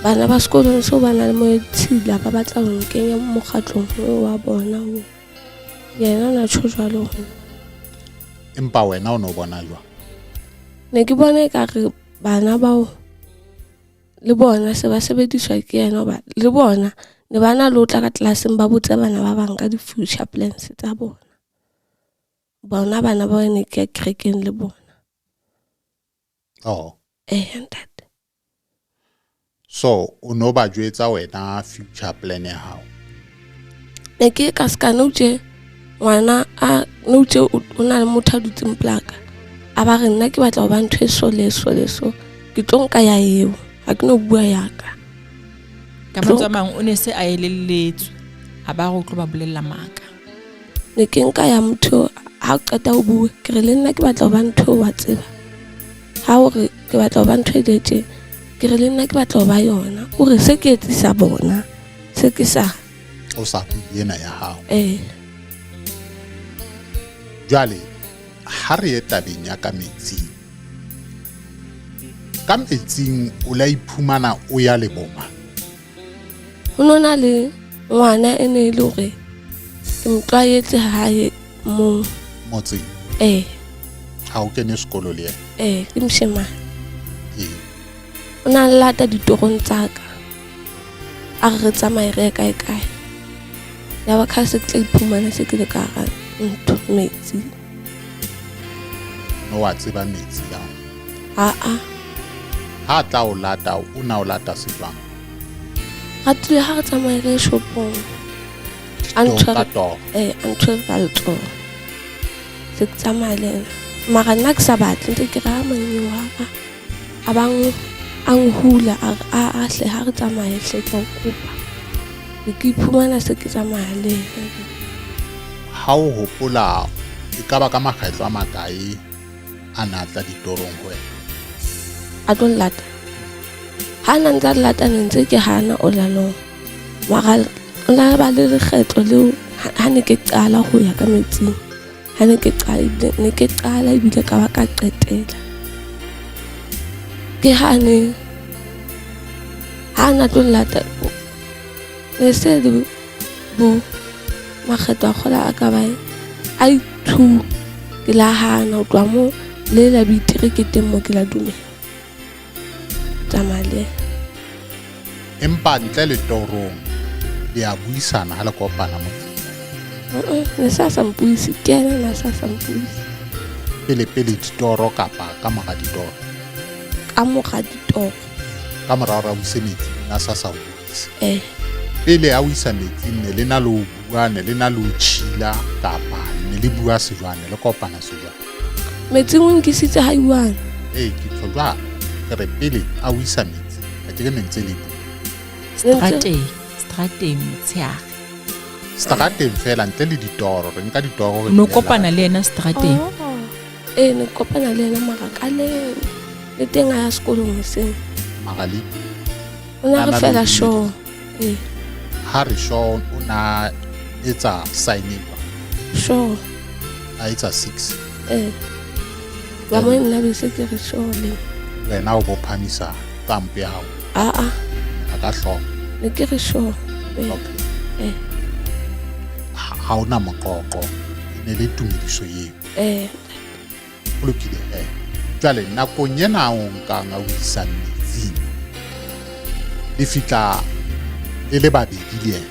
bana ba sekolong seo ba na le moya ditshila ba batla ho nkenya mokgatlong oo wa bona oo. Yena o na tjho jwalo ho nna. Empa wena o no bona jwang? Ne ke bona ekare bana bao le bona se ba sebediswa ke yena hoba le bona ne ba na le ho tla ka tlelaseng ba botse bana ba bang ka di-future plans tsa bona. Bona bana ba ne ke ya kerekeng le bona. Oh. Eh ntate. So o no ba jwetsa wena future plan ya hao? Ne ke ka ska no tje ngwana a no tje o na le motho a dutseng plaka. A ba re nna ke batla ho ba ntho e so le so le so. Ke tlo nka ya eo. Ha ke no bua ya ka. Ka mantswe a mang o ne se a elelletswe. A ba re o tlo ba bolella maka. Ne ke nka ya motho ha o qeta ho bua ke re le nna ke batla ho ba ntho wa tseba. Ha o re ke batla ho ba ntho e tje ke re le nna ke batla ho ba yona. O re se ke etsisa bona se ke sa o sa bue ena ya hao. Eh. Jwale ha re ye tabeng ya ka metsing. Ka metsing o la iphumana o ya le boma. Ho no na le ngwana e ne e le hore ke mo tlwaetse hae mo motseng. Eh. Ha o kene sekolo le yena? Eh, ke moshemane. Eh. O na lata ditorong tsa ka. A re re tsamaye re ye kae kae. Ya ba kha se ke tla iphumana se ke le ka hara ntho metsi. No wa tseba metsi ao? Aa. Ha tla o lata, o na o lata se jwang? Ratile ha re tsamaye re ye shopong. A ntshwere a ntshwere ka letsoho. Se ke tsamaya le ena. Mara nna ke sa batle ntse ke re a manyeo a ka. A bang a nhula a re a hle ha re tsamaye hle ke o kopa. Ke iphumana se ke tsamaya le ena. Ha o hopola e ka ba ka makgetlo a makae a na tla ditorong ho wena? A tlo nlata. Ha na ntse a nlata ne ntse ke hana o lalong. Mara o la ba le lekgetlo leo ha ne ke qala ho ya ka metsing. Ha ne ke qala ne ke qala ebile ka ba ka qetela. Ke ha ne ha na tlo nlata ne se le bo makgetlo a kgola a ka ba a ithu ke la hana ho tloha moo le la boitire ke teng mo ke la dumela tsamaya le Empa ntle le torong le a buisana ha le kopana motseng? Ne sa sa mpuise ke ena na sa sa mpuise. Pele pele ditoro kapa ka mora ditoro? Ka mora ditoro. Ka mora hore a use metsi na sa sa o buise? Eh. Pele a o isa metsing ne le na le ho bua, ne le na le ho tjhila kapa ne le bua sejwang, ne le kopana sejwang? Metsing o nkisitse ha iwane. Ee, ke tjho jwalo. Ke re pele a o isa metsing, ha ke re ne ntse le bua. Strateng, strateng motshehare. Strateng fela ntle le ditoro, re nka ditoro re No kopana le yena strateng. Oh. Eh, ne kopana le yena mara ka le le teng a ya sekolong hoseng. Mara le O na re fela sure. Eh. Ha re sure o na etsa sign e Sure. A etsa 6. Eh. Ba mo nna be se ke re sure le. Wena o bo phamisa thumb ya hao. A a. A ka hlooho. Ne ke re sure. Okay. Eh. Ha ona moqoqo. Ne le tumediso eo. Eh. Ho lokile he. Jwale nakong ena o nkang a o isang metsing le fihla le le babedi le yena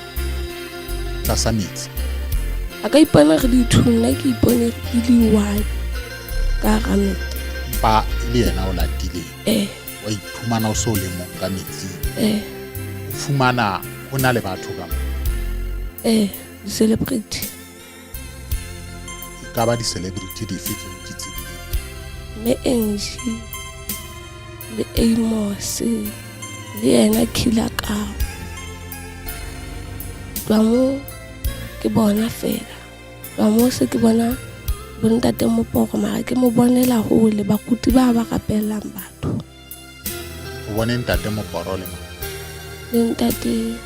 tlasa metsi. A ka ipona re le two, nna ke ipone ke le one ka hara metsi. Empa e le yena o latileng. Eh. Wa iphumana o so le mong ka metsing. Eh. O fumana ho na le batho ka moo. Eh, di-celebrity. E ka ba di-celebrity dife tseo ke tsebileng? Mme Angie le Amos le yena Killer Kau. Tloha moo ke bona fela. Tloha moo se ke bona bontate Moporo mara ke mo bonela hole baruti ba ba rapellang batho. O bone ntate Moporo le mang? Le ntate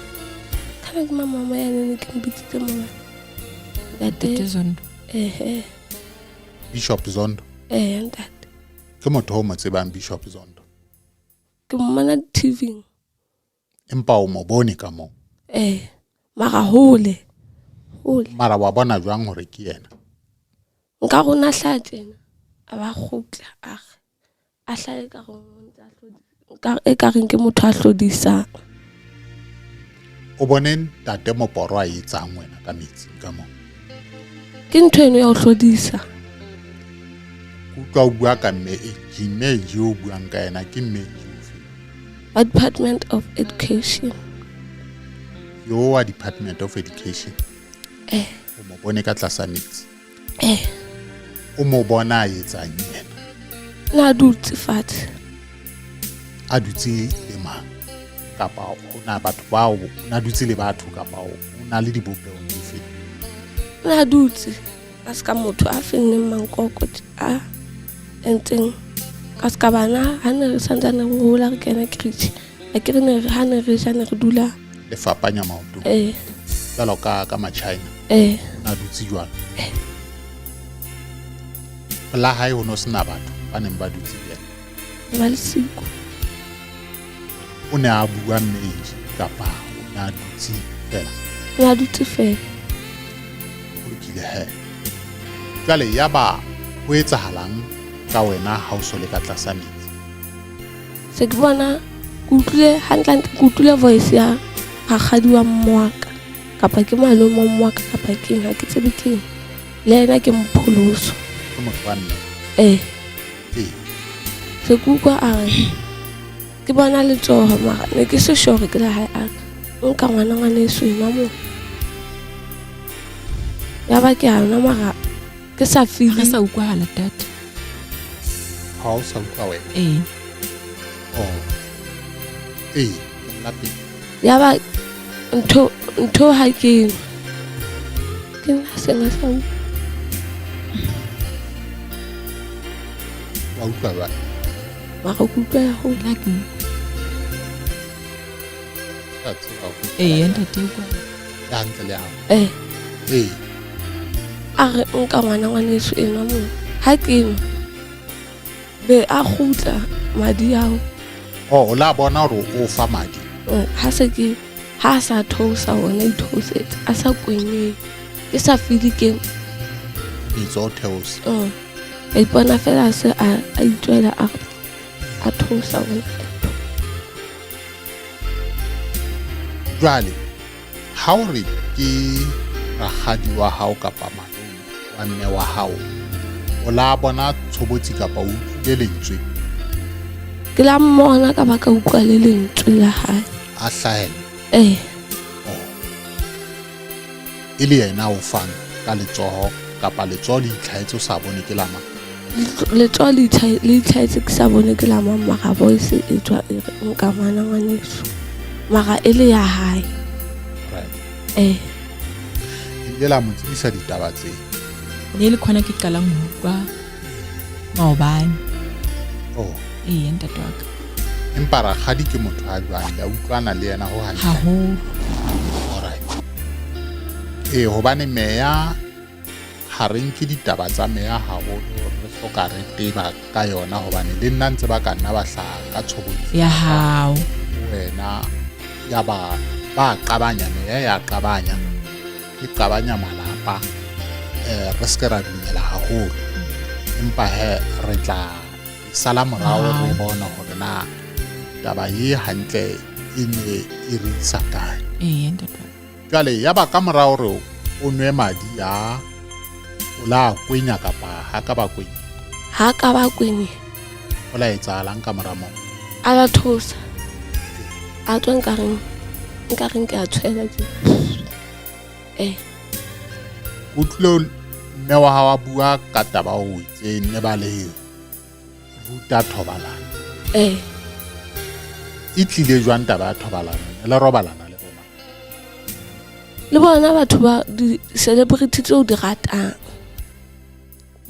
kana ke mama ya ne ke mbitsitse mona. Ntate Zondo. Eh. Bishop Zondo. Eh ntate. Ke motho o mo tsebang Bishop Zondo? Ke mmona TV. Empa o mo bone ka moo? Eh, mara hole. Hole. Mara wa bona jwang hore ke yena? Nka rona hlaha tjena. A ba kgutla a re a hlahe ka re nka e ka reng ke motho a hlodisang. O bone ntate Moporo a etsang wena ka metsing ka moo? Ke ntho eno ya ho hlodisa. Utlwa o bua ka mme Angie, mme Angie o buang ka yena ke mme Angie ofe? Wa Department of Education. Yo wa Department of Education. Eh. O mo bone ka tlasa metsi. Eh. O mo bona a etsang yena? Na dutse fatshe. A dutse le mang? Kapa o na batho bao, o na dutse le batho kapa o na le dibopeho dife? Na dutse ka ska motho a fenneng mankoko a entseng ka ska bana ha ne re santsane re hola re kena creche. A ke re ne ha ne re ja ne re dula le fapanya maoto. Eh. Jwalo ka ma-China. Eh. Na dutse jwalo. Eh. La hae ho no sena batho ba neng ba dutse le yena. Ba le siko. O ne a bua mme kapa o ne a dutse fela? O ne a dutse fela. Ho lokile he. Jwale yaba ho etsahalang ka wena ha o so le ka tlasa metsi? Se ke bona ke utlwile hantle, ke utlwile voice ya rakgadi wa mmwaka kapa ke malome wa mmwaka kapa keng, ha ke tsebe keng. Le yena ke mpholoso. Ke motho wa mme? Eh. Ee. Se ke utlwa a re ke bona letsoho mara ne ke se sure ke la hae, a nka ngwana ngwaneso ena mo. Ya ba ke a nwa mara ke sa feel. Re sa utlwahala tate. Ha o sa utlwa wena? Ee. Oh. Ee, la pele. Ya ba ntho ha ke ke nna sena sa utlwa. Wa utlwa jwale? Mara ke utlwa ya ho. Nna ke utlwa. Ee, ntate utlwa. Ya hantle le hao. Eh. Ee. A re nka ngwana ngwaneso enwa mo. Ha ke nwa be a kgutla madi ao. Oh, o la bona hore o fa madi. Ha se ke ha sa theosa ona itheosetsa a sa kwenyeng. Ke sa feel ke metso o theosa. Ka ipona fela se a itswela a theosa ona. Jwale ha o re ke rakgadi wa hao kapa malome wa mme wa hao, o la bona tshobotsi kapa o utlwile lentswe? Ke la mmona ka ba ka utlwa le lentswe la hae. A hlahella? Eh. Oh. E le yena o fang ka letsoho kapa letsoho le itlhahetse o sa bone ke la mang? Letsoho le itlhahetse ke sa bone ke la mang, mara voice e tswa e re nka ngwana ngwaneso. Mara e le ya hae. Right. Eh. Ile la mo tsebisa ditaba tse. Ne le khona ke qalang ho utlwa maobane. Oh. Ee, ntate wa ka. Empa rakgadi ke motho a jwang? Le a utlwana le yena ho hantle? Haholo. Alright. Ee, hobane meya ha re nke ditaba tsa meya haholo, re hloka re teba ka yona hobane le nna ntse ba ka nna ba hlaha ka tshobotsi ya hao. Wena ya ba ba qabanya meya ya qabanya. E qabanya malapa. Re se ke ra dumela haholo. Empa he re tla sala morao re bona hore na taba e hantle e ne e re isa kae. Ee, ntate. Jwale ya ba ka morao re o nwe madi a o la kwenya kapa ha ka ba kwenya? Ha ka ba kwenya. O la etsahalang ka mora moo? A la thosa. A tswa nkareng ke a tshwela ke. Eh. O tlilo mme wa hao a bua ka taba o itse ne ba le ruta thobalano. Eh. E tlile jwang taba ya thobalano? Ne le robalana le bona? Le bona batho ba di-celebrity tseo di ratang.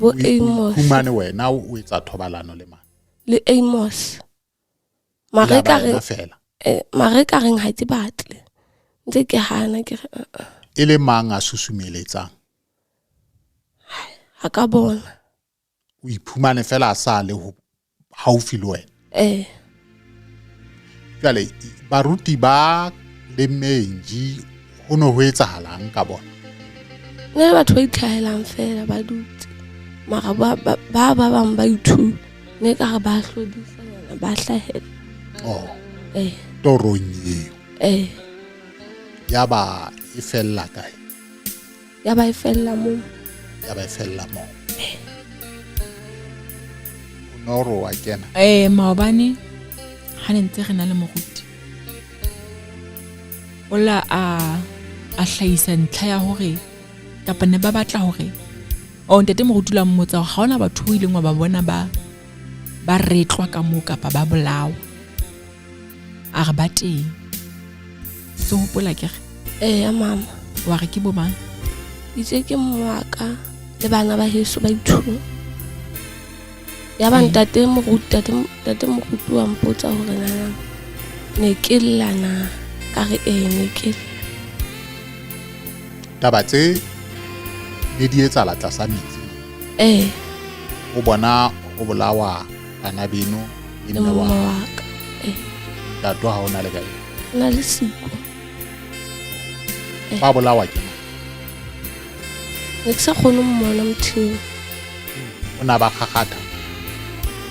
Bo Amos. Fumane wena o etsa thobalano le mang? Le Amos. Mare ka re mare ka reng ha ke batle. Ntse ke hana ke re. E le mang a susumeletsang? Ha ka bona. O iphumane fela a sa le ho haufi le wena. Eh. Jwale baruti ba le Menji ho no ho etsahalang ka bona? Ne batho ba itlhahelang fela ba dutse. Mara ba ba bang ba ithu ne ka re ba hlodisana ba hlahela. Oh. Eh. Torong eo. Eh. Ya ba e fella kae? Ya ba e fella moo. Ya ba e fella moo. No re wa kena. Eh maobane ha ne ntse re na le moruti. O la a a hlahisa ntlha ya hore kapa ne ba batla hore o ntate moruti la mmotsa hore ha hona batho o ileng wa ba bona ba ba retlwa ka moo kapa ba bolawa. A re ba teng. Se hopola ke re. Eya mama. Wa re ke bo mang? Itse ke mmaka le bana ba heso ba ithunya. Ya ba ntate moruti ntate moruti wa mpotsa hore na ne ke lla na ka re ee ne ke lla. Taba tse ne di etsahala tlasa metsi. Ee. O bona ho bolawa bana beno le mme wa ka. Ee. Ntate ha o na le kae? Na le siko. Ba bolawa ke mang? Ne ke sa kgone ho mmona motho eo. O na ba kgakgatha?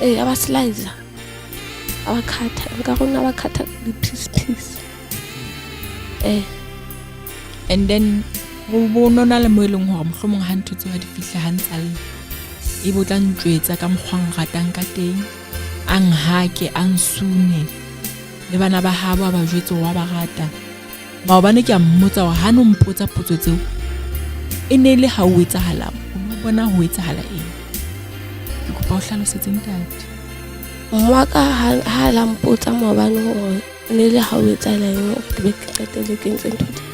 Ee, a ba slicer. A ba khatha. Nka rona ba khatha di-piece piece. Ee. And then ho bo nona le mo e leng hore mohlomong ha ntho tseo ha di fihle ha ntsa lla. E bo tla ntjwetsa ka mokgwa nratang ka teng. A nhake, a nsune. Le bana ba habo a ba jwetse wa ba rata. Maobane ke a mmotsa hore ha no mpotsa potso tseo e ne le ha o etsahala o no bona ho etsahala eng. Ke kopa o hlalosetse ntate. Mmaka ha la mpotsa maobane hore ne le ha o etsahala eng hore ke be ke qetelle ke ntse ntho tse.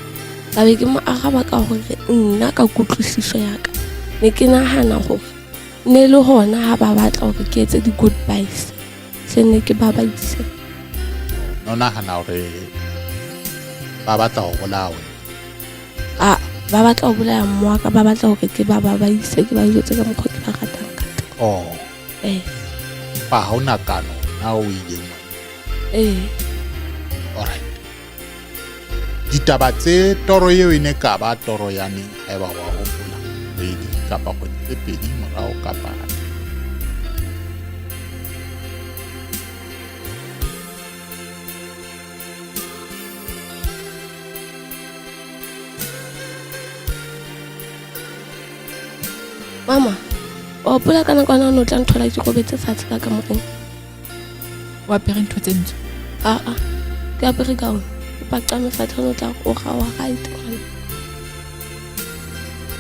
Ka be ke mo araba ka hore nna ka kutlwisiso ya ka ne ke nahana hore ne le hona ha ba batla hore ke etse di-goodbyes se ne ke ba ba ise. No nahana hore ba batla ho bolaya wena? A ba batla ho bolaya mmaka, ba batla hore ke ba ba ba ise ke ba jwetse ka mokgwa ke ba ratang ka teng. Oh. Eh. Ba ha ona kano na o ileng wa. Eh. All right. Ditaba tse toro eo e ne ka ba toro ya neng haeba wa hopola kgwedi kapa kgwedi tse pedi morao kapa Mama, wa hopola ka nako o ne o tla nthola ke robetse fatshe ka kamoreng? O apere ntho tse ntsho? Aa, ke apere gown. Ke paqame fatshe o ne o tla o ga wa right ngwana.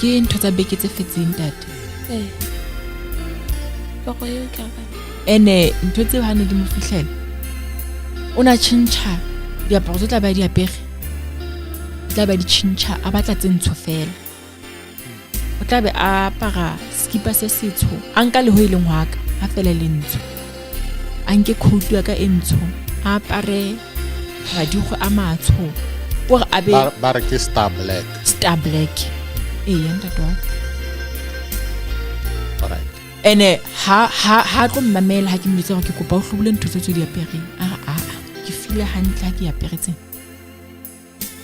Ke ntho tsa beke tse fetseng ntate. Ee. Toro eo ke a Ene ntho tseo ha ne di mo fihlela o na tjhentjha diaparo tse tla ba di apere, tla ba di tjhentjha a batla tse ntsho fela. O tla be a apara skipa se setsho, a nka le ho e leng hwa ka ha fela le ntsho, a nke coat ya ka e ntsho, a apare madikgwe a matsho kore a be ba re ke star black. Star black. Ee, ntate wa ka. All right. Ene ha ha ha tlo mmamela ha ke mo jwetsa hore ke kopa o hlobole ntho tse tse di apereng. A re a ke feel hantle ha ke aperetseng.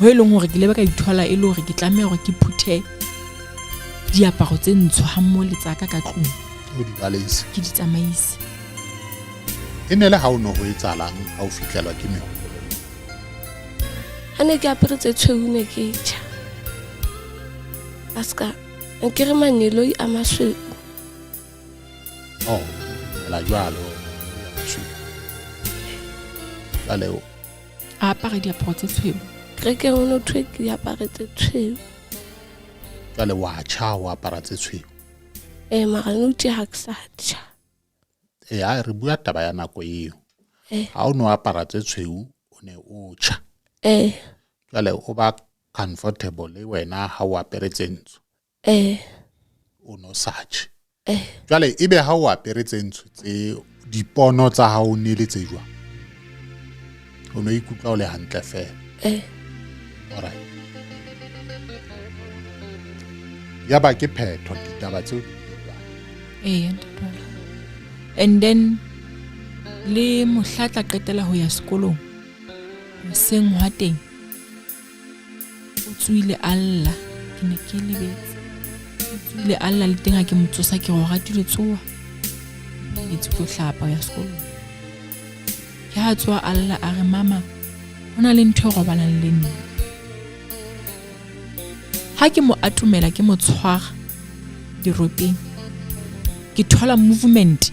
Ho e leng hore ke lebe ka ithola e le hore ke tlameha hore ke phuthe diaparo tse ntsho ha mmoho le tsa ka ka tlung. O di baleise. Ke di tsamaise. E ne le ha o no ho etsahalang ha o fihlelwa ke mehopolo? Ha ne ke apere tse tshweu ne ke tjha. A ska nke re mangeloi a masweu. Oh, la jwalo. Jwale o a apare diaparo tse tshweu. Kerekeng ho no thwe ke diapare tse tshweu. Jwale wa tjha o apara tse tshweu. Eh, mara nou tje ha ke sa tjha. Eh, ha re bua taba ya nako eo. Eh. Ha o no apara tse tshweu o ne o tjha. Eh. Jwale o ba comfortable le wena ha o apere tse ntsho. Eh. O no sa tjhe. Eh. Jwale ebe ha o apere tse ntsho tse dipono tsa hao ne le tse jwang? O no ikutlwa o le hantle fela. Eh. All right. Ya ba ke phetho ditaba tseo di bile jwang? Ee, ntate wa ka. And then le mohla tla qetela ho ya sekolong hoseng hwa teng o tswile a lla, ke ne ke lebetse. O tswile a lla le teng ha ke mo tsosa ke re o ratile tsoha metsi tlo hlapa ho ya sekolong. Ke ha tsoha a lla a re mama ho na le ntho e robalang le nna. Ha ke mo atomela ke mo tshwara diropeng, ke thola movement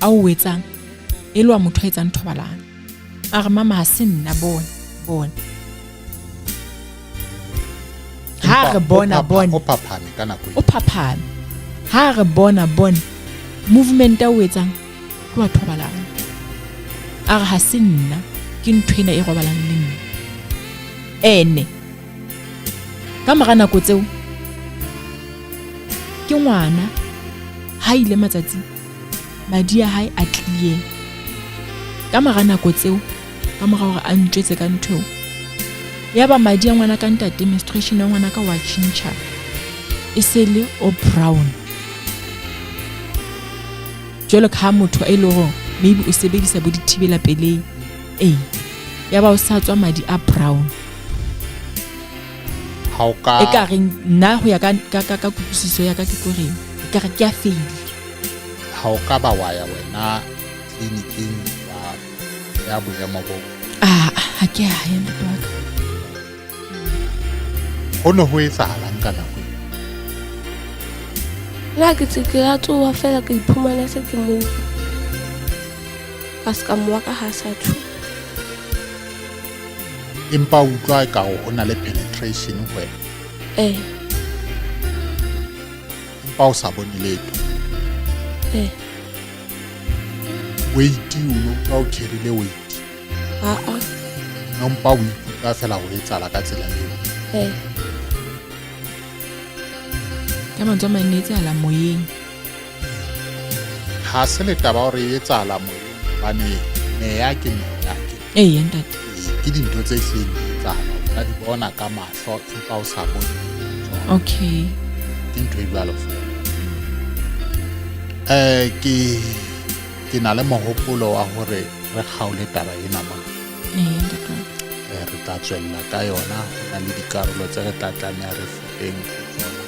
a o etsang e le wa motho a etsang thobalano. A re mama ha se nna, bona bona. Ha re bona bona. O phaphame ka nako O phaphame. Ha re bona bona movement a o etsang ke wa thobalano. A re ha se nna, ke ntho ena e robalang le nna. Ene ka mora nako tseo ke ngwana ha ile matsatsi madi a hae a tlie. Ka mora nako tseo, ka mora hore a ntjwetse ka ntho eo, ya ba madi a ngwana ka ntate, menstruation ya ngwana ka wa tjhentjha, e se le o brown. Jwalo ka ha motho e le hore maybe o sebedisa bo dithibela pelei, ee, ya ba o sa tswa madi a brown. Ha o ka E ka reng nna ho ya ka ka ka ka kutlwisiso ya ka ke tlo reng, e ka re ke a fail. Ha o ka ba wa ya wena tleliniking wa ya boemo bo? Ah, ha ke a ya ntate wa ka. Ho ne ho etsahalang ka nako eo? Nna ke tse ke la tsoha fela ka iphumana se ke mo ka ska mowa ka ha sa tjho. Empa o utlwa e ka ho na le penetration ho wena. Eh. Empa o sa bone letho. Eh. Weight o no utlwa o carry-ile weight. Ah ah. No mpa o ikutlwa fela ho etsahala ka tsela eo. Eh. Ka mantswe a mang e etsahala moyeng. Ha se le taba hore e etsahala moyeng, hobane meya ke meya ke. Ee, ntate. Ke dintho tse hlileng di etsahala, o ka di bona ka mahlo empa o sa bone tsona. Okay. Ke ntho e jwalo fela. Ke na le mohopolo wa hore re kgaole taba ena mona. Ee, ntate. Re tla tswella ka yona, ho na le dikarolo tse re tla tlameha re feteng ho tsona.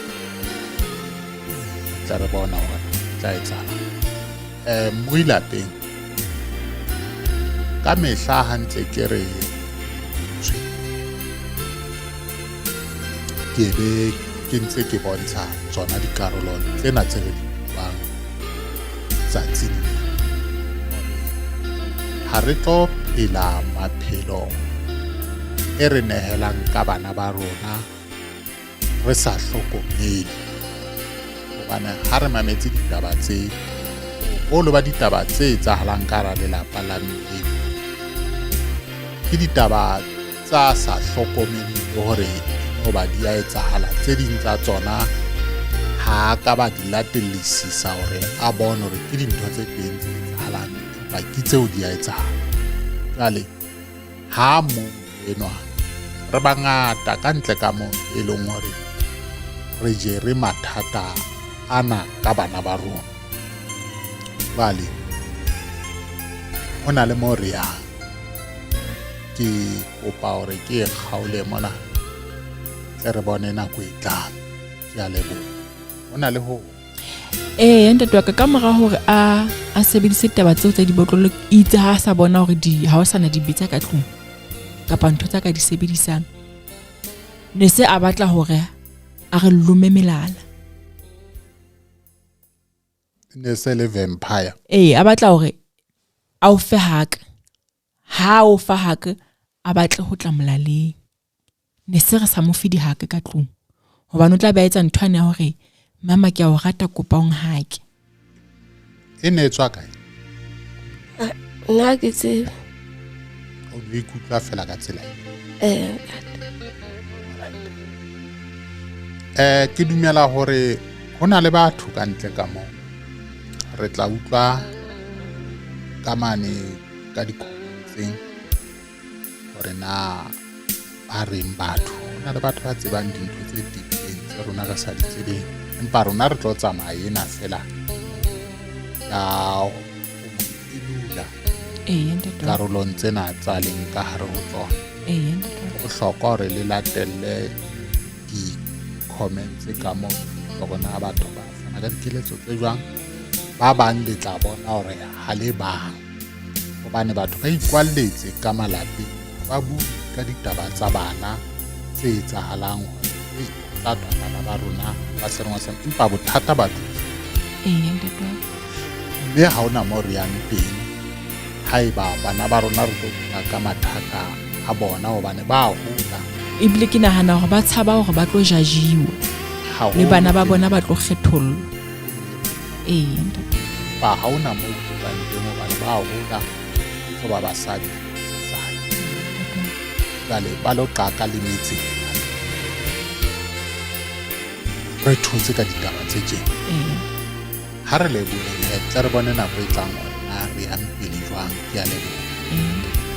Tla re bona hore tla etsahala. Moi lapeng ka mehla ha ntse ke re tswe, ke be ke ntse ke bontsha tsona dikarolo tsena tse re di buang tsatsing ha re tlo phela maphelo e re nehelang ka bana ba rona re sa hlokomele. Hobane ha re mametse ditaba tse, boholo ba ditaba tse etsahalang ka hara lelapa la mme ke ditaba tsa sa hlokomeleng le hore hoba di a etsahala. Tse ding tsa tsona ha a ka ba di latellisisa hore a bone hore ke dintho tse teng tse etsahalang, empa ke tseo di a etsahala. Jwale ha mong enwa re bangata ka ntle ka moo e leng hore re jere mathata ana ka bana ba rona. Jwale ho na le moo re yang, ke kopa hore ke e kgaole mona tle re bone nako e tlang. Ke a leboha. Ho na le ho Ee, ntate wa ka, ka mora hore a sebedise taba tseo tsa dibotlolo, itse ha a sa bona hore di ha o sana dibetsa ka tlung kapa ntho tsa ka di sebedisang, ne se a batla hore a re lome melala. Ne se le vampire. Ee, a batla hore a o fe haka. Ha o fa haka, a batle ho tla molaleng. Ne se re sa mo fe dihake ka tlung, hobane o tla be a etsa ntho ane ya hore mama ke a o rata, kopa o nhake. E ne e tswa kae? Nna ha ke tsebe. O ne o ikutlwa fela ka tsela e? Ee. Ke dumela hore ho na le batho ka ntle ka moo. Re tla utlwa ka mane ka di-commentseng hore na ba reng batho. Ho na le batho ba tsebang dintho tse tebileng tse rona re sa di tsebeng, empa rona re tlo tsamaya ena fela ya ho mo Ee, ntate. karolong tsena tsa leng ka hare ho tsona. Ee, ntate. Ho bohlokwa hore le latelle di-comments ka moo, hore na batho ba fana ka dikeletso tse jwang. Ba bang le tla bona hore ha le bang, hobane batho ba ikwalletse ka malapeng, ba bue ka ditaba tsa bana tse etsahalang hore tsa bana ba rona ba sengwe sengwe, empa bothata ba dutse. Ee, ntate. Mme ha hona moo re yang teng haeba bana ba rona re tlo bua ka mathata a bona hobane ba hola. Ebile ke nahana hore ba tshaba hore ba tlo jajiwa le bana ba bona ba tlo kgethollwa. Ee ntate. Ba ha hona moo kutlwang teng hobane ba hola e tlo ba basadi sadi. Jwale ba lo qaka le metseng. Re thotse ka ditaba tse tjena. Ee. Ha re leboheng he, tle re bone nako e tlang hore na re yang pele jwang. Ke a leboha. Ee.